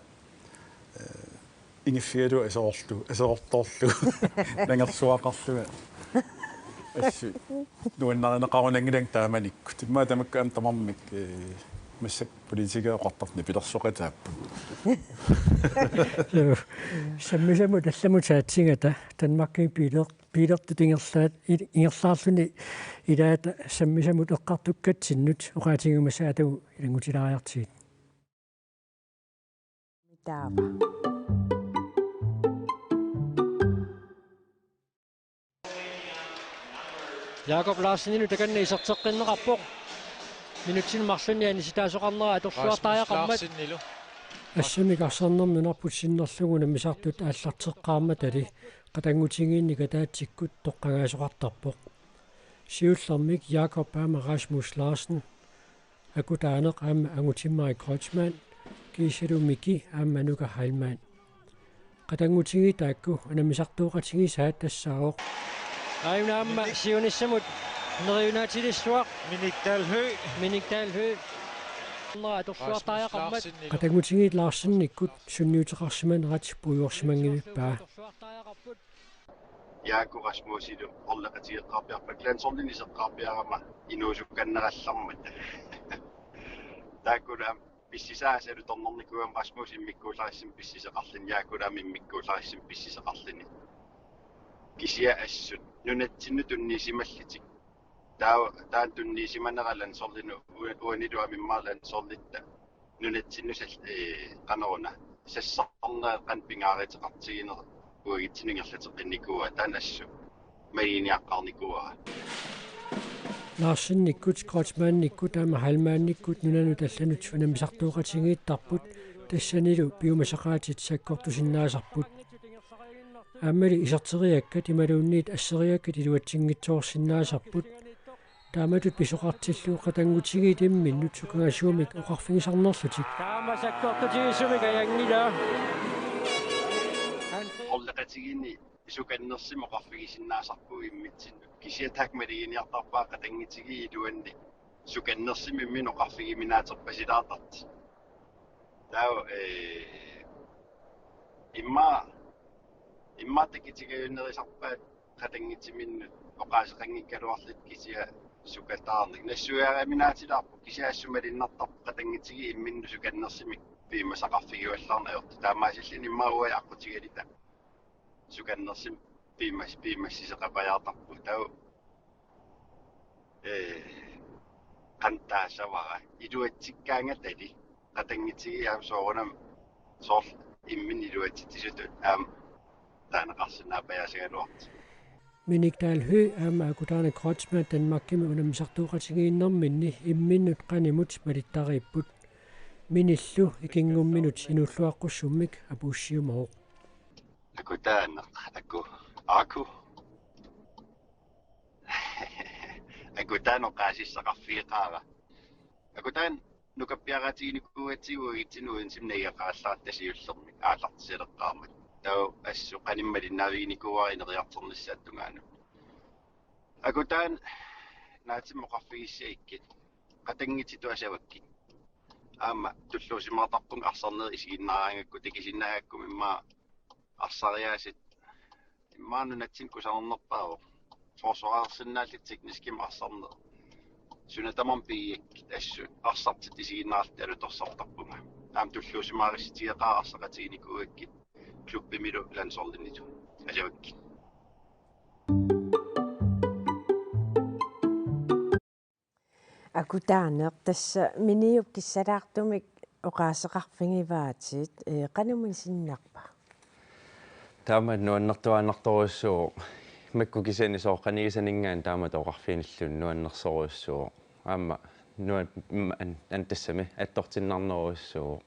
eh, ingiffigalugu aserorlugu, aserortoorlugu, nangersuaqarlunga. Assut nuannarineqarunanngilanga taamanikkut. Immaqa tamakku aamma tamarmik, eh, massakkut politikerit oqartartut nipilersoqataapput. Joo. Sammisamut allamut saatsigata Danmarkimi biiler-, biilertut ingerlaat-, i-, ingerlaarluni ilaata sammisamut eqqartukkatsinnut oqaatigiumassaaq atagu ilanngutilaariartigit. Taava. Jakob Larsenimut takanna iserteqqinneqarpoq. Minutsini marlunni anisitaasoqarnera atorluartariaqarmat. Rasmus Larsenimut. Assamik arsarnermi nunarput sinnerlugu unammisartut aallarteqqaarmatali qatanngutigiinnik ataatsikkut toqqagaasoqartarpoq. Siullermik Jakob aamma Rasmus Larsen, akutaaneq aamma Angutimmarik Kreutzmann, kiisalu Miki aamma Nuka Heilmann. Qatanngutigiit taakku unammisartooqatigisaat tassaavoq. Aajuna aamma siunissamut neriunaatilissuaq. Minik Dahl Høegh. Minik Dahl Høegh. Atorluartariaqarmat. Rasmus Larsen. Qatanngutigiit Larsenikkut sunniuteqarsimanerat puigorsimanngivippaa. Jaaku Rasmusilu orleqatigeqqaarpiarpakka landsholdinik iseqqaarpiarama inuusukannerallarmat. Taakkulu aamma pissisaasalu tornernikuugama Rasmus immikkuullarissamik pissiseqarluni, Jaaku aamma immikkuullarissamik pissiseqarluni. Kisianni assut nunatsinnut tunniusimallutik. Taava, taanna tunniusimanera landsholdinut, u-, uanilu aamma immaqa landsholditta nunatsinnut sal-, eh, qanoruna, sassarnerat qanoq pingaaruteqartiginerat uagutsinnut ingerlateqqinnikuuaa, taanna assut maluginiaqqaarnikuuara. Larsenikkut, Kreutzmannikkut aamma Heilmannikkut nunanut allanut unammisartooqatigiittarput, tassanilu piumasaqaatit sakkortusinnaasarput. Aammali iserteriakkat imaluunniit asseriakkat iluatsinngitsoorsinnaasarput. Taamatut pisoqartillu qatanngutigiit imminnut sukangasuumik oqarfigisarnerlutik. Taama sakkortutigisumik ajunngilaq. Orleqatigiinni sukannersumik oqarfigisinnaasarpugut immitsinnut. Kisianni taakku maluginiartarpaat qatanngutigiit iluanni sukannersumik imminut oqarfigiminaaterpasilaartartut. Taava, eh, immaqa, immaqa takutigajunnerusarpaat qatanngutiminnut oqaaseqanngikkaluarluta kisianni sukataarneq. Nassuiaariaminaatilaarpoq kisianni assut malunnartarpoq qatanngutigiit imminnut sukannersumik piumasaqarfigiuallaarneq ajortut. Taamaasilluni immaqa uagut aqqutigaluta sukannersumik piumas-, piumassisoqapajaartarpugut. Taava, eh, qanoq taassavara. Iluatsikkaangatali. Qatanngutigiit aamma soorunami soorlu imminnut iluatsitsisutut aamma taaneqarsinnaappajaasagaluartut. Minik Dahl Høegh aamma akutaaneq Kreutzmann Danmarkimi unammisartooqatigiinnerminni imminnut qanimut malittariipput. Minillu ikinngumminut inuulluaqqussummik apuussiumavoq. Akutaaneq, aku, aku. Akutaaneq oqaasissaqarfigeqaara. Akutaaneq nukappiaraatiginikuugatsigu uagutsinnut uansum nagaqarallaratta siullermik aallartisaleqqaarmat. Taava assut qanimut malinnaaviginikuuara ineriartornissaata tungaanut. Akutaaneq naatsumik oqarfigissiakkit. Qatanngutitut asavakkit. Aamma tulluusimaartarpunga arsarnerit isiginnaaraangakku takusinnaagakku immaqa arsariaasat immaqa nunatsinni kusanarnerpaavoq. Forsvarersinnaallutik tekniskimik arsarneq. Suna tamarmi pigigakkit assut arsartut isiginnaarlutik alutorsortarpunga. Aamma tulluusimaarissutigeqaara arsaqatiginikuugakkit klubbimilu landsholdinnitut. Asuakkit. Akutaaneq tassa Miniup kissalaartumik oqaaseqarfigivaatit, ee, qanoq misinnarpa? Taama nuannertuaannartorujussuuvoq. Makku kisianni sooq qanigisaninngaanniit taamatut oqarfiginilluunniit nuannersorujussuuvoq. Aamma nuan-, mm, an-, an-, tassami attortinnarnerujussuuvoq.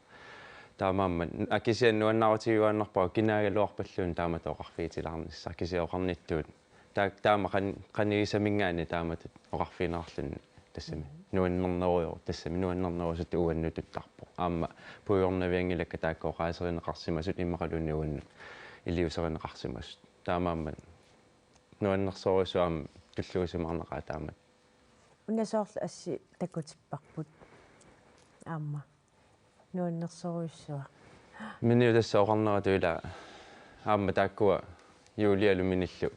Taamaammat, a, kisianni nuannaarutigiuaannarpara kinaagaluarpalluunniit taamatut oqarfigitilaarnissaq, kisianni oqarnittut. Taa-, taama qan-, qanigisaminngaanniit taamatut oqarfigineqarluni tassami. Mm. Nuannernerujo-, tassami nuannernerusutut uannut tuttarpoq. Aamma puigornavianngilakka taakku oqaaserineqarsimasut immaqaluunniit uannut iliuuserineqarsimasut. Taamaammat nuannersorujussuaq aamma tulluusimaarnaqaaq taamatut. Una soorlu assi takutipparput. Aamma. Nuannersorujussuaq. Miniu tassa oqarneratut ila aamma taakkua Julialu Minillu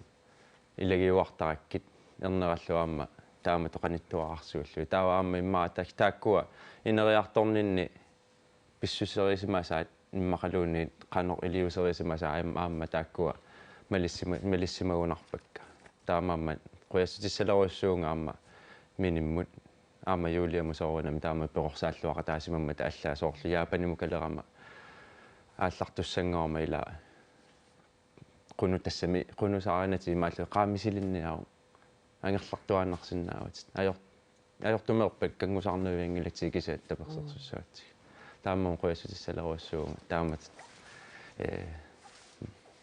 ilagiuartarakkit ernerallu aamma taamatut qanittuararsuullugit. Taava aamma immaqa ta-, taakkua ineriartorninni pissuserisimasaat immaqaluunniit qanoq iliuuserisimasaat aam-, aamma taakkua malissima-, malissimagunarpakka. Taamaammat qujassutissalerujussuuvunga aamma Minimmut. Aamma Juliamut soorunami taama perorsaalluaqataasimammata allaat soorlu Japanimut kalerama aallartussanngorama ila qunut tassami qunusaarinatik imaallu qaamisilinniaruk angerlartuaannarsinnaavutit. Ajor-, ajortumeerpakka kanngusaarnavianngilatit kisiat tapersersussavatit. Taamaammat qujassutissalerujussuuvunga taamatut, ee,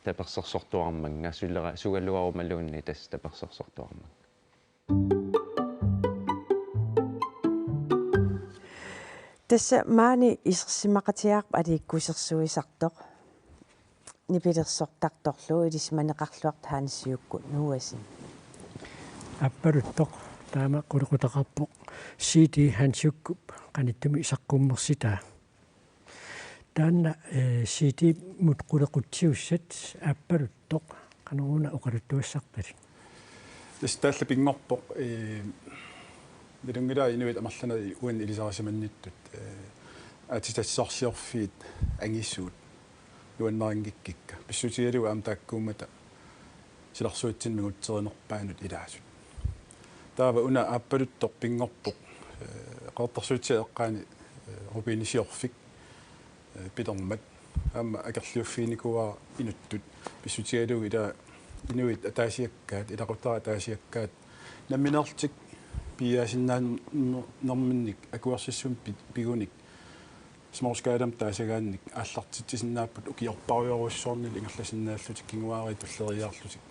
tapersersortuarmannga sulera-, sugaluarumaluunniit tassa tapersersortuarmannga. Tassa maani isersimaqatigaarput aliikkusersuisartoq nipilersortartorlu ilisimaneqarluartoq Hans Jukku Noasen. Aappaluttoq taama qulequtaqarpoq C D Hans Jukkup qanittumi saqqummersitaa. Taanna, eh, C D-mut qulequtsiussat Aappaluttoq, qanoruna oqaluttuassarpit? Tassa taallat pinngorpoq, eh, nalunngilara inuit amerlanerit uani ilisarisimannittut, eh, aatsitassarsiorfiit angisuut nuannarinngikkiga. Pissutigalugu aamma taakkuummata silarsuatsinni mingutserinerpaanut ilaasut. Taava una Aappaluttoq pinngorpoq, eh, Qeqertarsuatsiaat eqqaani, eh, rubinisiorfik, eh, pilermat. Aamma akerliuffiginikuuara inuttut pissutigalugu ila inuit ataasiakkaat, ilaquttat ataasiakkaat, nammineerlutik piiaasinnaanerminnik akuersissummik pi-, pigunik Småskalamik taasagaannik aallartitsisinnaapput ukiorpassuarujussuarnili ingerlasinnaallutik kinguaariit tulleriiaarlutik,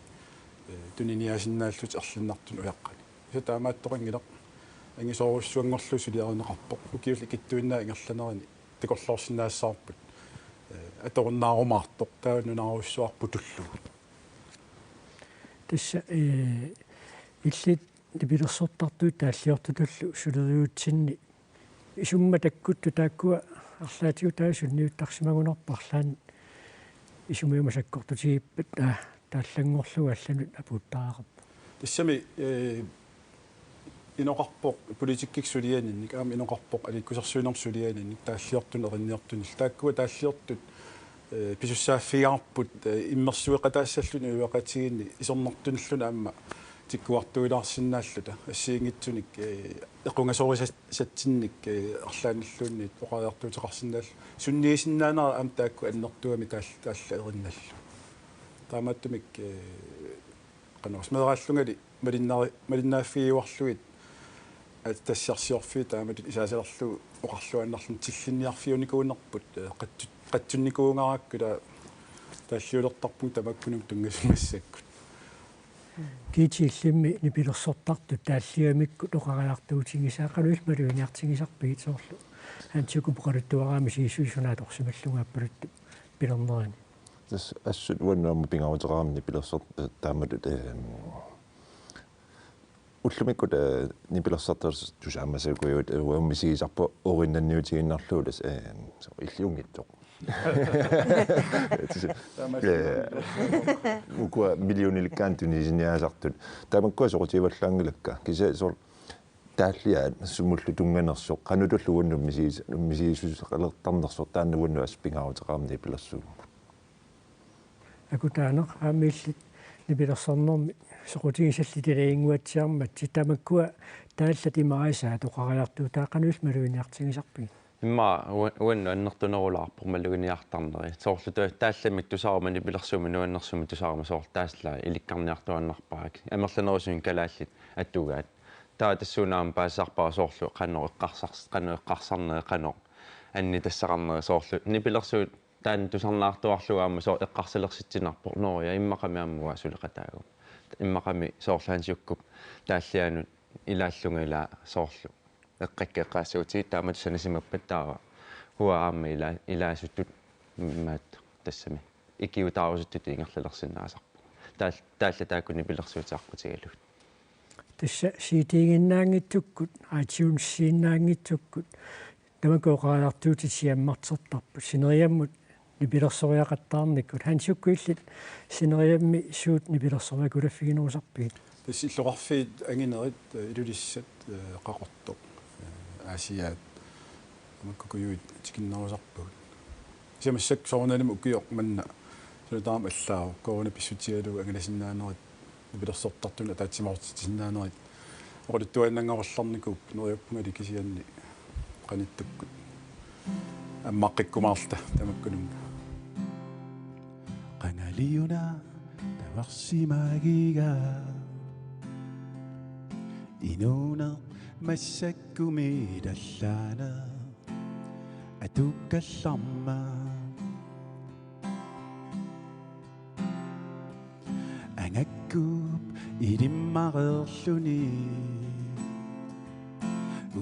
eh, tuniniaasinnaallutik erlinnartunut ujaqqanik. Tassa taamaattoqanngilaq angisoorujussuanngorlugu suliarineqarpoq. Ukiullit ikittuinnaat ingerlanerini takorloorsinnaassavarput. Eh, atorunnaarumaartoq taava nunaarujussuarput tullugu. Tassa, eh, illit nipilersortartut taalliortutullu suleriaatsinni isummat takkuttut taakkua arlaatigut taava sunniuttarsimagunarpoq arlaannik isumiuma sakkortutigippata, aa, taallanngorlugu allanut apuuttariaqarpoq. Tassami, eh, inoqarpoq politikkikkut sulianinnik, aamma inoqarpoq aliikkusersuinermut sulianinnik, taalliortunut erinniortunillu. Taakkua taalliortut, eh, pisussaaffigaarput, eh, immersueqataassalluni uiveqatigiinni isornartunilluni aamma tikkuartuilaarsinnaalluta assigiinngitsunik, eh, equngasorisatsinnik, eh, arlaannilluunniit oqariartuuteqarsinnaalluta. Sunniisinnaanera aamma taakku annertuumik taal-, taallat erinnallu. Taamaattumik, eh, qanoq meeraallungali malinnari-, malinnaaffigiuarlugit aatsitassarsiorfiit taamatut isaasalerlugu oqarluaannarluni tillinniarfiunikuunerput, eh, qatsu-, qatsunnikuugarakku ila taalliulertarpunga tamakkununnga tunngasoq massakkut. Kiisa illimmi nipilersortartut taalliamikkut oqariartuutigisaat qanoq illit maluginiartigisarpigit soorlu Hans Jukkup oqaluttuaraa misigissuseq suna atorsimallugu Aappaluttup pilernerani? Tassa assut uannut aamma pingaaruteqarami nipilersor-, eh, taamatut, eh, ullumikkut, eh, nipilersartut tusaamasagujuit, eh, uanga misigisarpunga oorinnanniutigiinnarlugu tassa, eh, illiunngitsoq. Tassa, eh, ukua millionilikkaanik tunisiiniaasartut. Tamakkua soqutigivallaanngilakka. Kisianni soorlu Taalliaat sumullu tunnganersoq, qanoq tulluunniit misiis-, misiisuseqalertarnersoq taanna uannut assut pingaaruteqarmat nipilersuummut. Akutaaneq aamma illit nipilersornermi soqutigisallit ilaginnguatsiarmatsit, tamakkua taallat imarisaat oqariartuutaat qanoq illit maluginiartigisarpigit? Immaqa ua-, uannut annertunerulaarpoq maluginiartarneri. Soorlu tu-, taallamik tusaruma nipilersuummi nuannersumik tusaruma soorlu taallat ilikkarniartuaannarpaat. Amerlanerusumik kalaallit atugaat. Taava tassuuna aamma paasisarpara soorlu qanoq eqqarsars-, qanoq eqqarsarneri, qanoq annitassaqarneri soorlu. Nipilersuut taanna tusarnaartuarlugu aamma soorlu eqqarsalersitsinnarpoq: Nå ja, immaqami aamma uanga suleqataagut. Immaqami soorlu Hans Jukkup taalliaanut ilaallunga ilaa soorlu eqqakka eqqaassagutsigu taamatut sanasimappat taava uanga aamma ila-, ilaasutut maat tassami ikiuutaarusuttutut ingerlalersinnaasarpunga. Taal-, taallat taakku nipilersuutit aqqutigalugit. Tassa C D-ginnaanngitsukkut, iTunes-innaanngitsukkut, tamakku oqariartuutit siammartertarput, sineriammut nipilersoriaqattaarnikkut. Hans Jukku, illit sineriammi suut nipilersoriakulaffiginerusarpigit? Tassa illoqarfiit anginerit, eh, Ilulissat, eh, Qaqortoq, eh, Aasiaat, tamakku kujuit tikinnerusarpagut. Kisianni massakkut soorunalimi ukioq manna suna tamarmi allaavoq, corona pissutigalugu angalasinnaanerit, nipilersortartunut ataatsimoortitsisinnaanerit oqaluttuaannanngorallarnikuupput, neriuppungali kisianni qanittukkut ammaqqikkumaarluta tamakkununnga. Qangaliuna tavarsimagiga inuuneq massakkumi tallaaneq atukkallarmat. Angakkuup ilimmareerluni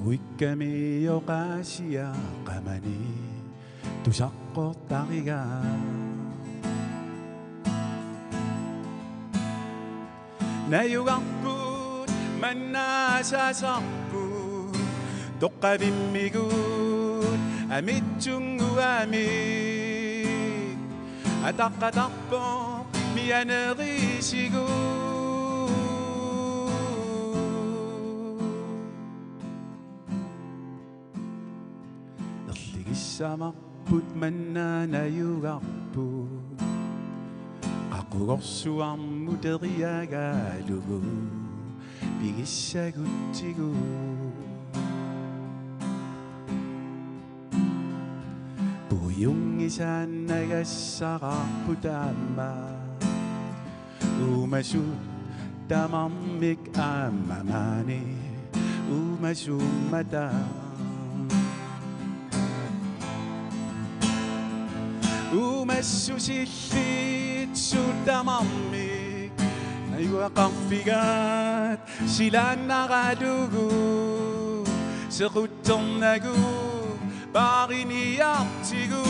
uikkami oqaasiaqamani tusaqqortariga. Najugarput manna asaasarput toqqavimmigut amitsunnguamik ataqqatarpoq mianerisigut. Erligissavarput manna najugarput qaqugorsuarmut eriagalugu pigissagutsigu. Puiunngisaannagassaraarput aamma uumasut tamarmik aamma maani uumasummata. Uumassusillit suut tamarmik najugaqarfigaat silaannaralugu sequtternagu paariniartigu.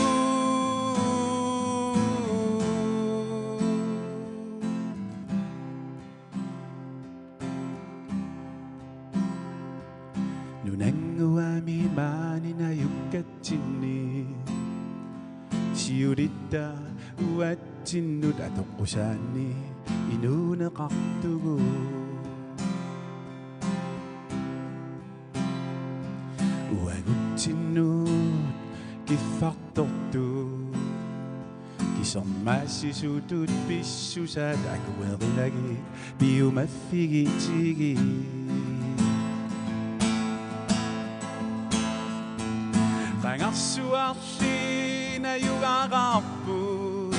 Nunannguami maani najukkatsinni siulitta uatsinnut atoqqusaanni inuuneqartugut. Uagutsinnut kiffartortut kisermaassisutut pissusaat akuerinagit piumaffigitsigit. Qangarsuarli najugaqarput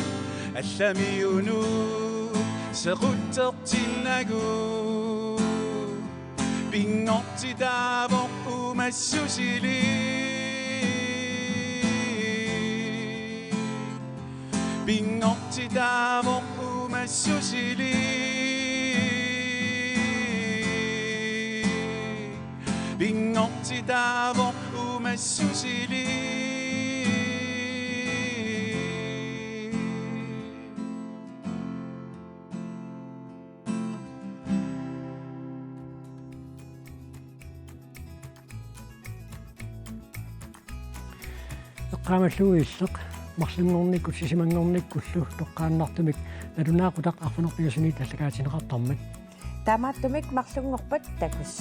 allamiunut sequttertinnagu. Pinngortitaavoq uumassusilik. Pinngortitaavoq uumassusilik. Pinngortitaavoq uumassusilik. Eqqaamallugu Illeq, marlunngornikkut sisamanngornikkullu toqqaannartumik nalunaaqutaq arfineq-pingasunit aallakaatinneqartarmat. Taamaattumik marlunngorpat takuss.